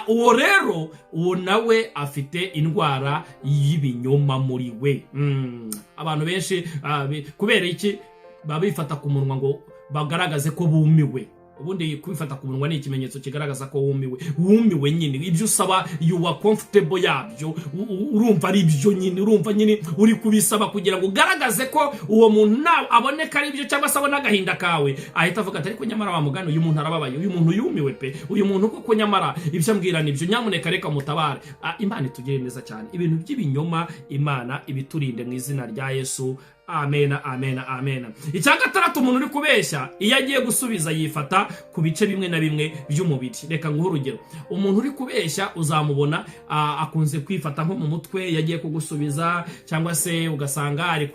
Uwo rero, uwo nawe afite indwara y'ibinyoma muri we. Abantu benshi kubera iki baba bifata ku munwa? Ngo bagaragaze ko bumiwe. Ubundi kwifata ku munwa ni ikimenyetso kigaragaza ko wumiwe. Wumiwe nyine, ibyo usaba you are comfortable yabyo, urumva ari byo nyine, urumva nyine uri kubisaba kugira ngo ugaragaze ko uwo muntu nawe aboneka ari byo, cyangwa se abone agahinda kawe, ahita avuga ati: "Ariko nyamara wa mugani, uyu muntu arababaye, uyu muntu yumiwe pe, uyu muntu koko nyamara ibyo ambwira nibyo, nyamuneka reka mutabare." Imana itugire neza cyane. Ibintu by'ibinyoma, Imana ibiturinde mu izina rya Yesu. Amena, amena, amena. Icya gatandatu, umuntu uri kubeshya iyo agiye gusubiza yifata ku bice bimwe na bimwe by'umubiri. Reka nguhe urugero. Umuntu uri kubeshya uzamubona akunze kwifata nko mu mutwe iyo agiye kugusubiza, cyangwa se ugasanga ari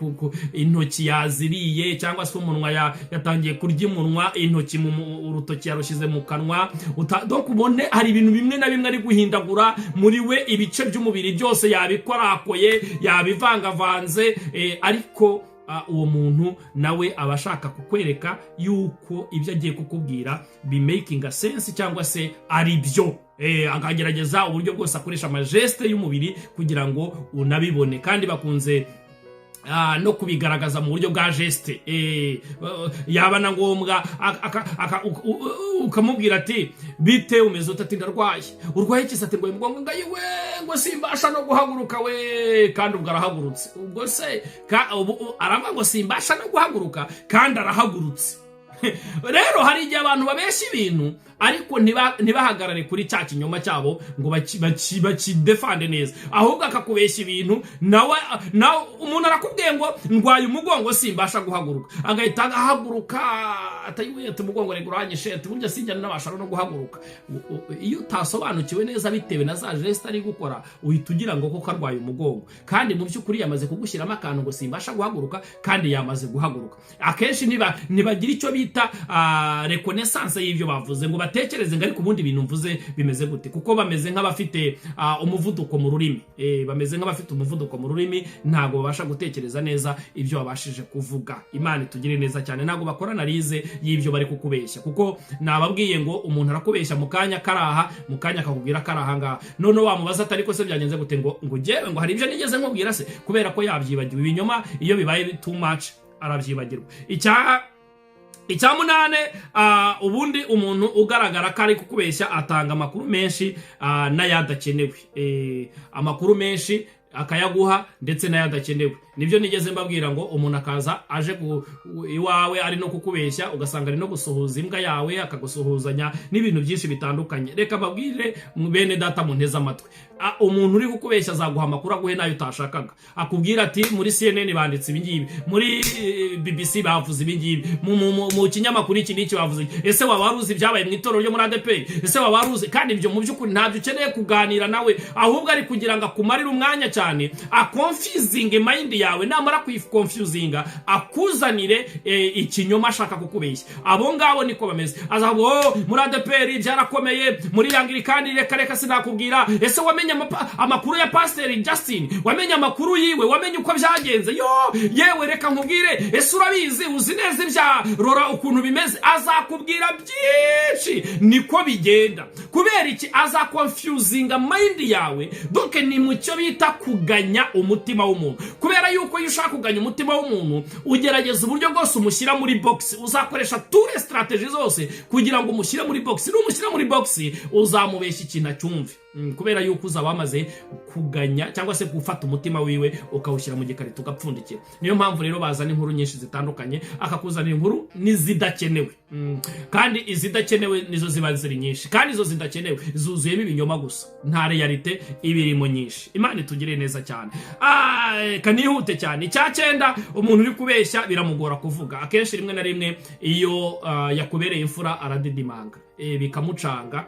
intoki yaziriye, cyangwa se umunwa yatangiye kurya umunwa, intoki urutoki yarushyize mu kanwa. Donc ubone hari ibintu bimwe na bimwe ari guhindagura muri we, ibice by'umubiri byose yabikorakoye, yabivangavanze. Ariko uwo muntu nawe aba ashaka kukwereka yuko ibyo agiye kukubwira bimakinga sense cyangwa se ari byo. Akagerageza uburyo bwose akoresha amagestes y'umubiri kugira ngo unabibone, kandi bakunze no kubigaragaza mu buryo bwa geste. Yaba na ngombwa ukamubwira ati: "Bite, umeze ute?" Ati: "Ndarwaye." "Urwaye iki?" Ati: "Ngo umugongo." Ngo: "Ayiwe," ngo, "simbasha no guhaguruka we." Kandi ubwo arahagurutse. Ubwo se aravuga ngo simbasha no guhaguruka, kandi arahagurutse. Rero hari igihe abantu babeshya ibintu, ariko ntibahagarare kuri cya kinyoma cyabo ngo bakidefande neza, ahubwo akakubeshya ibintu nawe. Umuntu arakubwiye ngo ndwaye umugongo, simbasha guhaguruka, agahita ahaguruka, atayiwe, ati: "Umugongo reka uranyishe," ati: "Burya sinjya nabasha no guhaguruka." Iyo utasobanukiwe neza bitewe na za gestes ari gukora, uhita ugira ngo koko arwaye umugongo, kandi mu by'ukuri yamaze kugushyiramo akantu ngo simbasha guhaguruka, kandi yamaze guhaguruka. Akenshi ntibagira icyo bita reconnaissance y'ibyo bavuze, ngo batekereze ngo ariko ubundi ibintu mvuze bimeze gute, kuko bameze nk'abafite umuvuduko mu rurimi. Bameze nk'abafite umuvuduko mu rurimi, ntabwo babasha gutekereza neza ibyo babashije kuvuga. Imana itugire neza cyane. Ntabwo bakora analyse y'ibyo bari kukubeshya, kuko nababwiye ngo umuntu arakubeshya mu kanya karaha, mu kanya akakubwira karaha ngaha, noneho wamubaza atari ko se byagenze gute, ngo njyewe ngo hari ibyo nigeze nkubwira se? Kubera ko yabyibagiwe. Ibinyoma iyo bibaye too much arabyibagirwa. Icya munane, ubundi umuntu ugaragara ko ari kukubeshya atanga amakuru menshi n'ayadakenewe. Amakuru menshi akayaguha ndetse n'ayadakenewe. Nibyo nigeze mbabwira ngo umuntu akaza aje iwawe ari no kukubeshya, ugasanga ari no gusuhuza imbwa yawe, akagusuhuzanya n'ibintu byinshi bitandukanye. Reka mbabwire, bene data munteze amatwi. Umuntu uri kukubeshya azaguha amakuru, aguhe n'ayo utashakaga. Akubwira ati: "Muri CNN banditse ibi ngibi, muri BBC bavuze ibi ngibi, mu kinyamakuru iki n'iki bavuze iki. Ese waba wari uzi ibyabaye mu itorero ryo muri ADEPR? Ese waba wari uzi?" Kandi ibyo mu by'ukuri ntabyo ukeneye kuganira nawe, ahubwo ari kugira ngo akumarire umwanya cyane, aconfusinge mind yawe. Namara kuyiconfusinga, akuzanire ikinyoma ashaka kukubeshya. Abo ngabo niko bameze. Azavuga: "Oh, muri ADEPR byarakomeye, muri Anglikani reka reka sinakubwira. Ese wamenye amakuru ya Pasiteri Justin? Wamenye amakuru yiwe? Wamenye uko byagenze? Yo yewe, reka nkubwire, ese urabizi, uzi neza ibya rora ukuntu bimeze?" Azakubwira byinshi. Niko bigenda. Kubera iki? Azaconfusinga mind yawe. Donc ni mu cyo bita kuganya umutima w'umuntu, kubera yuko iyo ushaka kuganya umutima w'umuntu ugerageza uburyo bwose umushyira muri box. Uzakoresha toutes stratégies zose kugira ngo umushyire muri box. Numushyira muri box, uzamubeshya ikintu acyumve. Kubera yuko uzaba wamaze kuganya cyangwa se gufata umutima wiwe, ukawushyira mu gikarito, ugapfundikira. Niyo mpamvu rero bazana inkuru nyinshi zitandukanye, akakuzanira inkuru n'izidakenewe. Kandi izidakenewe nizo ziba ziri nyinshi, kandi izo zidakenewe zuzuyemo ibinyoma gusa, nta réalité iba irimo nyinshi. Imana itugirire neza cyane. Reka nihute cyane. Icya cyenda, umuntu uri kubeshya biramugora kuvuga. Akenshi rimwe na rimwe iyo yakubereye imfura aradidimanga, bikamucanga,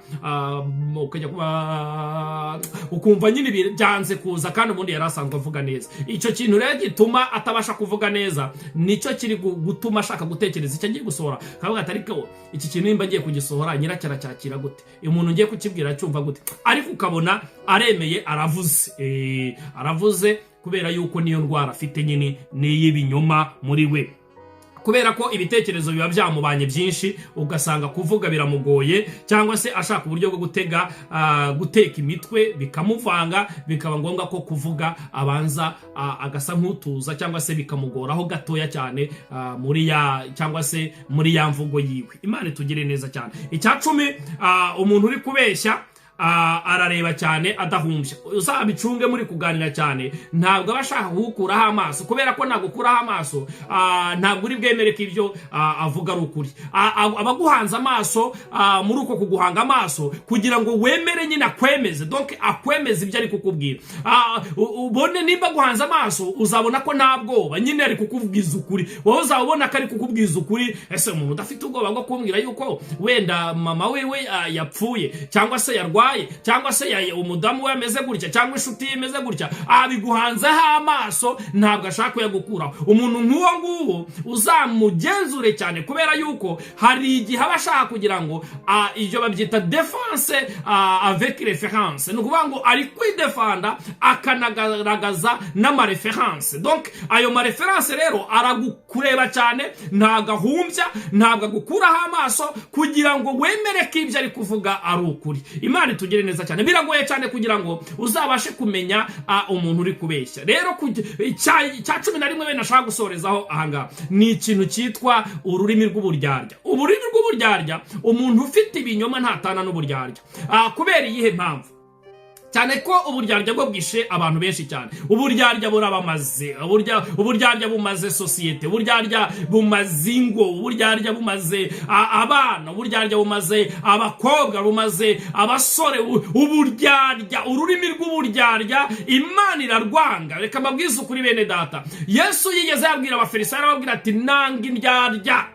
ukajya kuba ukumva nyine byanze kuza, kandi ubundi yari asanzwe avuga neza. Icyo kintu rero gituma atabasha kuvuga neza nicyo kiri gutuma ashaka gutekereza icyo agiye gusohora, akavuga ati: "Ariko iki kintu nimba ngiye kugisohora, nyiracyo aracyakira gute? Umuntu ngiye kukibwira cyumva gute?" Ariko ukabona aremeye, aravuze. Aravuze kubera yuko niyo ndwara afite nyine ni iy'ibinyoma muri we, kubera ko ibitekerezo biba byamubanye byinshi, ugasanga kuvuga biramugoye, cyangwa se ashaka uburyo bwo guteka imitwe bikamuvanga, bikaba ngombwa ko kuvuga abanza agasa nk'utuza, cyangwa se bikamugoraho gatoya cyane muri ya cyangwa se muri ya mvugo yiwe. Imana itugire neza cyane. Icya 10, umuntu uri kubeshya arareba cyane adahumbya. Uzabicunge muri kuganira cyane, ntabwo aba ashaka kuwukuraho amaso, kubera ko nagukuraho amaso ntabwo uri bwemere ko ibyo avuga ari ukuri. Aba aguhanze amaso. Muri uko kuguhanga amaso kugira ngo wemere nyine akwemeze, donc akwemeze ibyo ari kukubwira. Ubone nimba aguhanze amaso, uzabona ko nta bwoba nyine, ari kukubwiza ukuri. Wowe uzaba ubona ko ari kukubwiza ukuri. Ese umuntu udafite ubwoba bwo kumbwira yuko wenda mama wiwe yapfuye, cyangwa se yarwaye, cyangwa se umudamu we ameze gutya, cyangwa inshuti ye imeze gutya, abiguhanzeho amaso, ntabwo ashaka kuyagukuraho? Umuntu nk'uwo nguwo uzamugenzure cyane, kubera yuko hari igihe aba ashaka kugira ngo ibyo babyita défense avec référence. Ni ukuvuga ngo ari kwidefanda akanagaragaza n'ama références. Donc ayo ma références rero aragukureba cyane, ntabwo ahumbya, ntabwo agukuraho amaso, kugira ngo wemere ko ibyo ari kuvuga ari ukuri. Imana itugire neza cyane. Biragoye cyane kugira ngo uzabashe kumenya umuntu uri kubeshya. Rero icya 11 bene ashaka gusorezaho ahangaha ni ikintu cyitwa ururimi rw'uburyarya. Ururimi rw'uburyarya, umuntu ufite ibinyoma ntatana n'uburyarya. Kubera iyihe mpamvu? Cyane ko uburyarya bwo bwishe abantu benshi cyane. Uburyarya burabamaze. Uburyarya bumaze sosiyete, uburyarya bumaze ingo, uburyarya bumaze abana, uburyarya bumaze abakobwa, bumaze abasore. Uburyarya, ururimi rw'uburyarya, Imana irarwanga. Reka mbabwize ukuri, bene data. Yesu yigeze yabwira Abafarisayo, arababwira ati: "Nanga indyarya."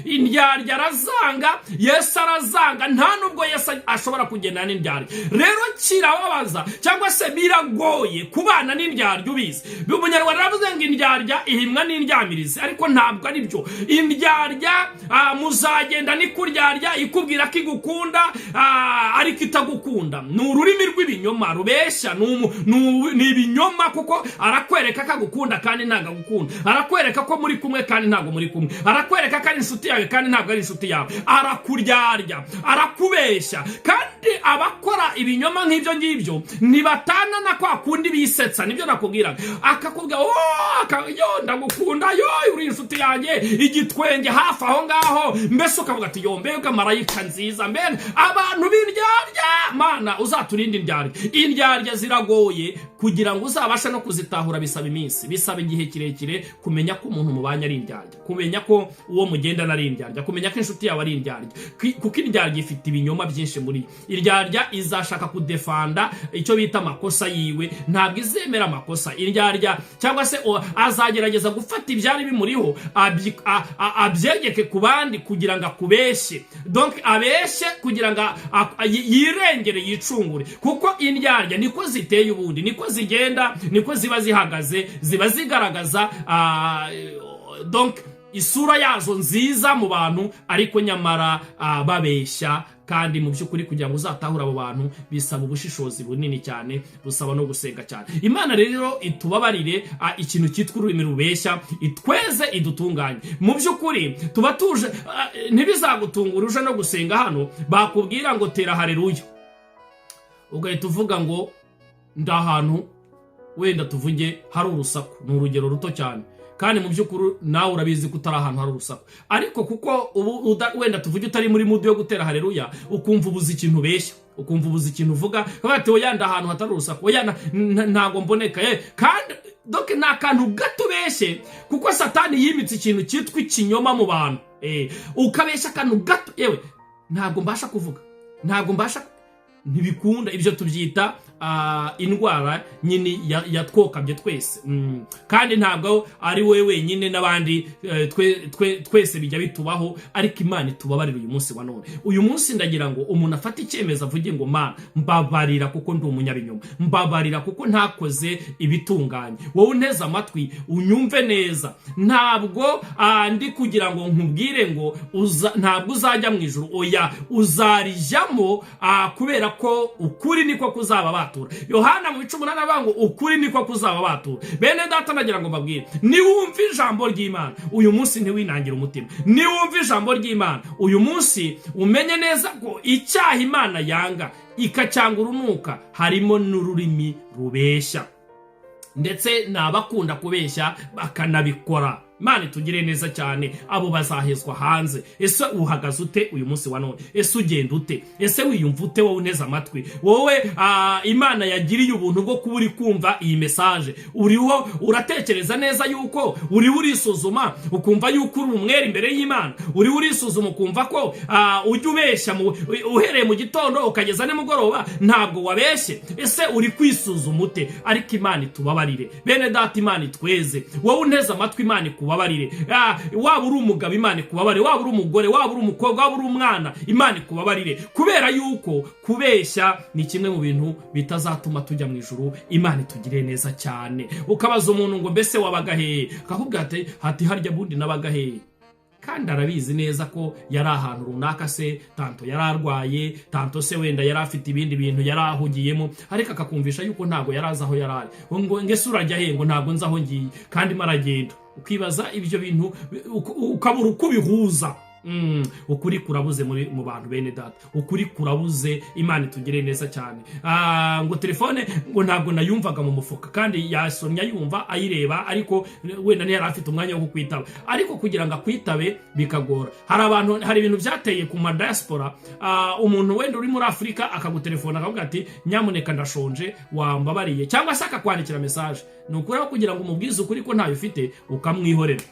Indyarya arazanga, Yesu arazanga. Nta nubwo Yesu ashobora kugendana n'indyarya. Rero kirababaza cyangwa se biragoye kubana n'indyarya ubizi. Umunyarwanda aravuze ngo indyarya ihimwa n'indyamirizi, ariko ntabwo ari byo. Indyarya muzagenda n'ikuryarya, ikubwira ko igukunda ariko itagukunda. Ni ururimi rw'ibinyoma rubeshya, ni ibinyoma, kuko arakwereka ko agukunda kandi ntabwo agukunda, arakwereka ko muri kumwe kandi ntabwo muri kumwe, arakwereka ko ari inshuti yawe kandi ntabwo ari inshuti yawe. Arakuryarya, arakubeshya. Kandi abakora ibinyoma nk'ibyo ngibyo ntibatana na kwa kundi bisetsa. Nibyo nakubwiraga, akakubwira: "Oh, yo ndagukunda, yo uri inshuti yanjye," igitwenge hafi aho ngaho, mbese ukavuga ati: "Yo mbega marayika nziza." Mbega abantu b'indyarya! Mana, uzaturinde indyarya. Indyarya ziragoye kugira ngo uzabashe no kuzitahura. Bisaba iminsi, bisaba igihe kirekire kumenya ko umuntu mubanye ari indyarya, kumenya ko uwo mugendana ari indyarya, kumenya ko inshuti yawe ari indyarya. Kuko indyarya ifite ibinyoma byinshi muri yo. Indyarya izashaka kudefanda icyo bita amakosa yiwe, ntabwo izemera amakosa indyarya, cyangwa se azagerageza gufata ibyari bimuriho abyegeke ku bandi kugira ngo akubeshye, donc abeshye kugira ngo yirengere, yicungure, kuko indyarya niko ziteye ubundi, niko zigenda, niko ziba zihagaze, ziba zigaragaza donc isura yazo nziza mu bantu, ariko nyamara babeshya. Kandi mu by'ukuri kugira ngo uzatahure abo bantu bisaba ubushishozi bunini cyane, busaba no gusenga cyane. Imana rero itubabarire ikintu cyitwa ururimi rubeshya, itweze, idutunganye. Mu by'ukuri tuba tuje, ntibizagutungura uje no gusenga hano, bakubwira ngo tera hareruya, ugahita uvuga ngo ndi ahantu wenda tuvuge hari urusaku. Ni urugero ruto cyane, kandi mu by'ukuri nawe urabizi ko utari ahantu hari urusaku, ariko kuko ubu wenda tuvuge utari muri mood yo gutera hareruya, ukumva ubuze ikintu ubeshya. Ukumva ubuze ikintu uvuga, bati: "Oya, nda ahantu hatari urusaku, oya, ntabwo mboneka." Kandi donc ni akantu gato ubeshye, kuko Satani yimitse ikintu cyitwa ikinyoma mu bantu. Ukabeshya akantu gato: "Yewe, ntabwo mbasha kuvuga, ntabwo mbasha, ntibikunda." Ibyo tubyita indwara nyine yatwokabye twese. Kandi ntabwo ari wowe wenyine, n'abandi, twese bijya bitubaho. Ariko Imana itubabarira uyu munsi wa none. Uyu munsi ndagira ngo umuntu afate icyemezo, avuge ngo: "Mana, mbabarira kuko ndi umunyabinyoma, mbabarira kuko ntakoze ibitunganye." Wowe unteze amatwi, unyumve neza, ntabwo ndi kugira ngo nkubwire ngo ntabwo uzajya mu ijuru. Oya, uzarijyamo, kubera ko ukuri niko kuzaba batura. Yohana mu bice 8 avuga ngo ukuri niko kuzaba batura. Bene data, nagira ngo mbabwire: niwumva ijambo ry'Imana uyu munsi, ntiwinangire umutima. Niwumva ijambo ry'Imana uyu munsi, umenye neza ko icyaha Imana yanga ikacyanga urunuka harimo n'ururimi rubeshya, ndetse n'abakunda kubeshya bakanabikora. Imana itugire neza cyane. Abo bazahezwa hanze. Ese uhagaze ute uyu munsi wa none? Ese ugenda ute? Ese wiyumva ute, wowe uneze amatwi, wowe Imana yagiriye ubuntu bwo kuba uri kumva iyi message? Uriho uratekereza neza yuko uriho urisuzuma ukumva yuko uri umwere imbere y'Imana? Uriho urisuzuma ukumva ko ujya ubeshya, uhereye mu gitondo ukageza nimugoroba ntabwo wabeshye? Ese uri kwisuzuma ute? Ariko Imana itubabarire, bene data, Imana itweze. Wowe unteze amatwi, Imana ikubabarire. Waba uri umugabo, Imana ikubabarire. Waba uri umugore, waba uri umukobwa, waba uri umwana, Imana ikubabarire, kubera yuko kubeshya ni kimwe mu bintu bitazatuma tujya mu ijuru. Imana itugire neza cyane. Ukabaza umuntu ngo: "Mbese wabaga hehe?" Akakubwira ati: "Hati harya bundi nabaga hehe?" Kandi arabizi neza ko yari ahantu runaka, se tantôt yari arwaye, tantôt se wenda yari afite ibindi bintu yari ahugiyemo, ariko akakumvisha yuko ntabwo yari azi aho yari ari. Ngo: "Ngese urajya he?" Ngo: "Ntabwo nzi aho ngiye." Kandi aragenda. Ukibaza ibyo bintu, ukabura uko ubihuza. Ukuri kurabuze muri mu bantu, bene data, ukuri kurabuze. Imana itugire neza cyane. Ngo telefone ngo ntabwo nayumvaga mu mufuka, kandi yasomye, ayumva, ayireba, ariko wenda ntiyari afite umwanya wo kukwitaba, ariko kugira ngo akwitabe bikagora. Hari abantu, hari ibintu byateye ku ma diaspora. Umuntu wenda uri muri Afurika akagutelefona akavuga ati: "Nyamuneka, ndashonje, wambabariye," cyangwa se akakwandikira message. Ni ukuri, aho kugira ngo umubwize ukuri ko ntayo ufite, ukamwihorera.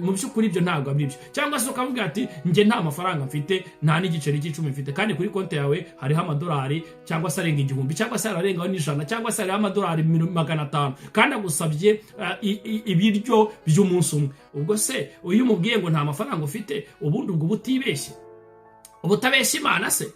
Mu by'ukuri ibyo ntabwo ari byo. Cyangwa se ukavuga ati: "Njye nta mafaranga mfite, nta n'igiceri cy'icumi mfite," kandi kuri konti yawe hariho amadolari cyangwa se arenga 1000, cyangwa se ararengaho n'ijana, cyangwa se hariho amadolari 500, kandi agusabye ibiryo by'umunsi umwe. Ubwo se iyo umubwiye ngo nta mafaranga ufite, ubundi ubwo uba utibeshye, uba utabeshya Imana se?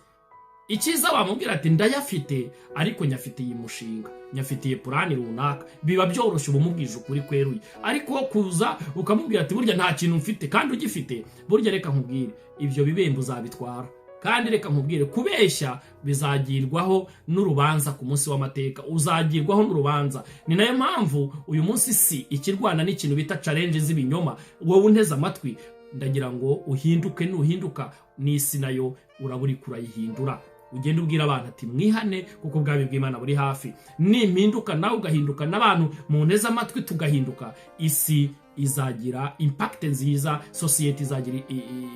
Icyiza wamubwira ati: "Ndayafite, ariko nyafitiye umushinga, nyafitiye plan runaka." Biba byoroshye, uba umubwije ukuri kweruye. Ariko kuza ukamubwira ati: "Burya nta kintu mfite," kandi ugifite, burya reka nkubwire, ibyo bibembe uzabitwara. Kandi reka nkubwire, kubeshya bizagirwaho n'urubanza ku munsi w'amateka, uzagirwaho n'urubanza. Ni nayo mpamvu uyu munsi si ikirwana n'ikintu bita challenge z'ibinyoma. Wowe unteze amatwi, ndagira ngo uhinduke. Nuhinduka, n'isi nayo uraba uri kurayihindura. Ugenda ubwira abantu ati: "Mwihane kuko ubwami bw'Imana buri hafi." Nimpinduka, nawe ugahinduka, n'abantu munteze amatwi tugahinduka, isi izagira impact nziza, sosiyete izagira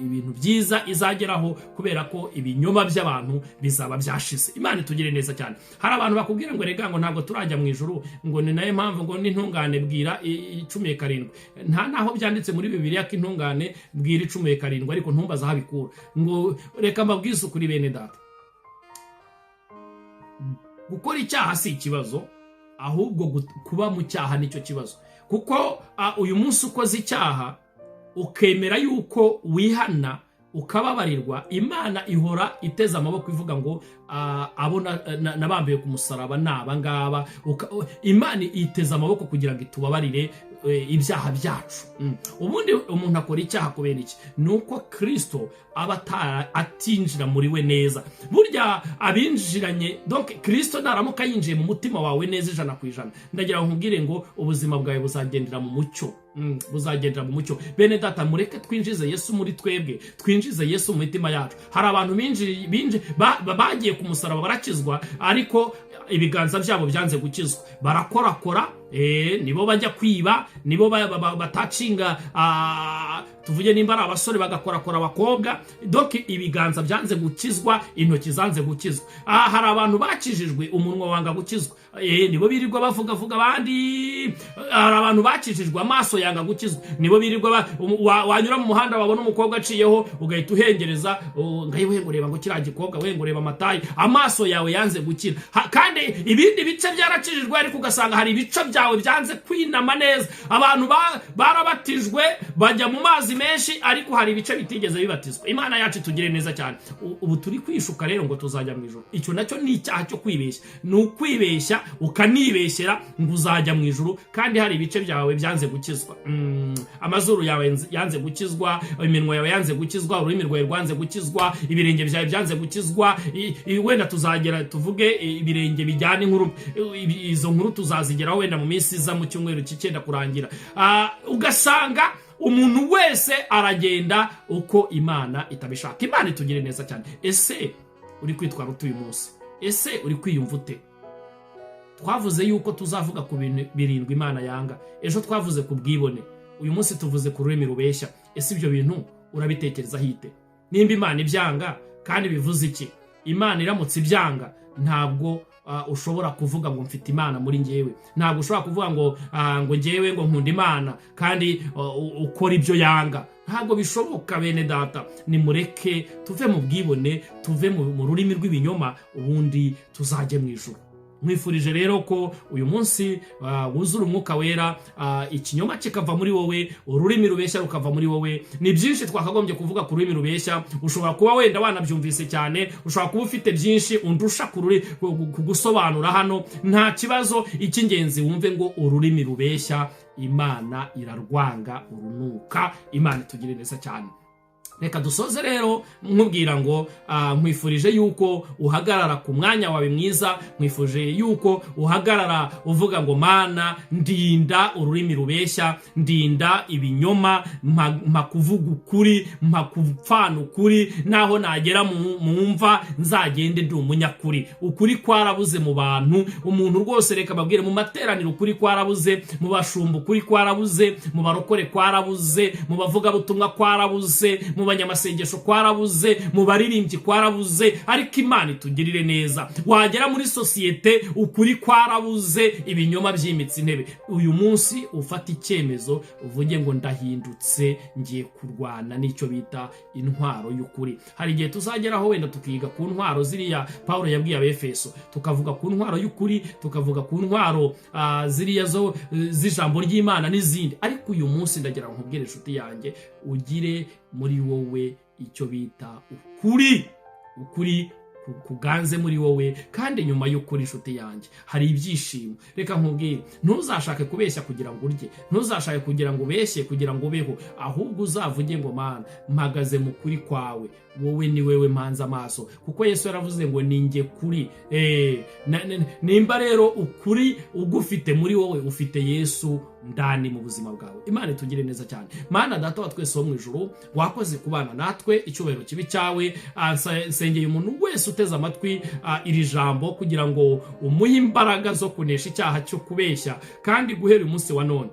ibintu byiza izageraho, kubera ko ibinyoma by'abantu bizaba byashize. Imana itugire neza cyane. Hari abantu bakubwira ngo: "Rega," ngo, "ntabwo turajya mu ijuru," ngo ni nayo mpamvu ngo n'intungane bwira icumuye karindwi. Nta naho byanditse muri Bibiliya ko intungane bwira icumuye karindwi, ariko ntumbaze aho abikura. Ngo reka mbabwize ukuri, bene data, gukora icyaha si ikibazo, ahubwo kuba mu cyaha nicyo kibazo, kuko uyu munsi ukoze icyaha, ukemera yuko wihana, ukababarirwa, Imana ihora iteze amaboko ivuga ngo: "Abo nabambiwe ku musaraba ni aba ngaba." Imana iteze amaboko kugira ngo itubabarire ibyaha byacu. Ubundi umuntu akora icyaha kubera iki? Ni uko Kirisito aba atinjira muri we neza. Burya abinjiranye, donc Kirisito naramuka yinjiye mu mutima wawe neza 100%, ndagira ngo nkubwire ngo ubuzima bwawe buzagendera mu mucyo. Buzagendera mu mucyo. Bene data, mureke twinjize Yesu muri twebwe, twinjize Yesu mu mitima yacu. Hari abantu bagiye ku musaraba barakizwa, ariko ibiganza byabo byanze gukizwa, barakorakora. Nibo bajya kwiba, nibo batacinga. Tuvuge nimba ari abasore, bagakorakora abakobwa. Donc ibiganza byanze gukizwa, intoki zanze gukizwa. Aha hari abantu bakijijwe, umunwa wanga gukizwa. Nibo birirwa bavugavuga abandi. Hari abantu bakijijwe, amaso yanga gukizwa, nibo birirwa wanyura mu muhanda, wabona umukobwa aciyeho, ugahita uhengereza, ngayo we ngo reba, ngo kiriya gikobwa we, ngo reba amatayi. Amaso yawe yanze gukira. Kandi ibindi bice byarakijijwe, ariko ugasanga hari ibice byawe byanze kwinama neza. Abantu barabatijwe, bajya mu mazi menshi, ariko hari ibice bitigeze bibatizwa. Imana yacu itugire neza cyane. Ubu turi kwishuka rero ngo tuzajya mu ijuru. Icyo nacyo ni icyaha cyo kwibeshya, ni ukwibeshya ukanibeshyera ngo uzajya mu ijuru kandi hari ibice byawe byanze gukizwa. Amazuru yawe yanze gukizwa, iminwa yawe yanze gukizwa, ururimi rwawe rwanze gukizwa, ibirenge byawe byanze gukizwa. Wenda tuzagera tuvuge ibirenge bijyana inkuru. Izo nkuru tuzazigeraho wenda mu minsi iza, mu cyumweru cy'icyenda kurangira. Ugasanga umuntu wese aragenda uko Imana itabishaka. Imana itugire neza cyane. Ese uri kwitwara ute uyu munsi? Ese uri kwiyumva ute? Twavuze yuko tuzavuga ku bintu birindwi Imana yanga. Ejo twavuze ku bwibone, uyu munsi tuvuze ku rurimi rubeshya. Ese ibyo bintu urabitekerezaho ite? Nimba Imana ibyanga, kandi bivuze iki? Imana iramutse ibyanga, ntabwo ushobora kuvuga ngo mfite Imana muri njyewe. Ntabwo ushobora kuvuga ngo njyewe ngo nkunda Imana kandi ukora ibyo yanga. Ntabwo bishoboka. Bene data, nimureke tuve mu bwibone, tuve mu rurimi rw'ibinyoma, ubundi tuzajye mu ijuru. Nkwifurije rero ko uyu munsi wuzura Umwuka Wera, ikinyoma kikava muri wowe, ururimi rubeshya rukava muri wowe. Ni byinshi twakagombye kuvuga ku rurimi rubeshya. Ushobora kuba wenda wanabyumvise cyane, ushobora kuba ufite byinshi undusha ku gusobanura hano. Nta kibazo, icy'ingenzi wumve ngo ururimi rubeshya Imana irarwanga urunuka. Imana itugire neza cyane. Reka dusoze rero nkubwira ngo nkwifurije yuko uhagarara ku mwanya wawe mwiza. Nkwifurije yuko uhagarara uvuga ngo: "Mana, ndinda ururimi rubeshya, ndinda ibinyoma, mpa kuvuga ukuri, mpa kupfana ukuri, naho nagera mu mva nzagende ndi umunyakuri." Ukuri kwarabuze mu bantu. Umuntu rwose, reka babwire, mu materaniro ukuri kwarabuze, mu bashumba ukuri kwarabuze, mu barokore kwarabuze, mu bavugabutumwa kwarabuze, mu banyamasengesho kwarabuze, mu baririmbyi kwarabuze. Ariko Imana itugirire neza. Wagera muri sosiyete, ukuri kwarabuze, ibinyoma byimitse intebe. Uyu munsi ufata icyemezo, uvuge ngo: "Ndahindutse, ngiye kurwana n'icyo bita intwaro y'ukuri." Hari igihe tuzageraho wenda tukiga ku ntwaro ziriya Paul yabwiye Abefeso, tukavuga ku ntwaro y'ukuri, tukavuga ku ntwaro ziriya zo z'ijambo ry'Imana n'izindi. Ariko uyu munsi ndagira ngo nkubwire, inshuti yanjye, ugire muri wowe icyo bita ukuri, ukuri kuganze muri wowe. Kandi nyuma y'ukuri, inshuti yanjye, hari ibyishimo. Reka nkubwire, ntuzashake kubeshya kugira ngo urye, ntuzashake kugira ngo ubeshye kugira ngo ubeho, ahubwo uzavuge ngo: "Mana, mpagaze mu kuri kwawe, wowe ni wewe mpanze amaso," kuko Yesu yaravuze ngo: "Ni njye kuri." Nimba rero ukuri ugufite muri wowe, ufite Yesu ndani mu buzima bwawe. Imana itugire neza cyane. Mana Data wa twese wo mu ijuru, wakoze kubana natwe, icyubahiro kibe cyawe. Nsengeye umuntu wese uteze amatwi iri jambo kugira ngo umuhe imbaraga zo kunesha icyaha cyo kubeshya, kandi guhera uyu munsi wa none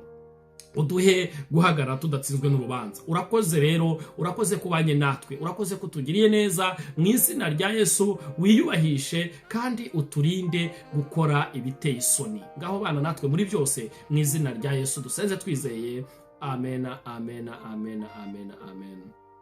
uduhe guhagarara tudatsinzwe n'urubanza. Urakoze rero, urakoze kubanye natwe, urakoze ko utugiriye neza. Mu izina rya Yesu, wiyubahishe kandi uturinde gukora ibiteye isoni. Ngaho bana natwe muri byose. Mu izina rya Yesu dusenze twizeye, amena, amena, amena, amena, amen.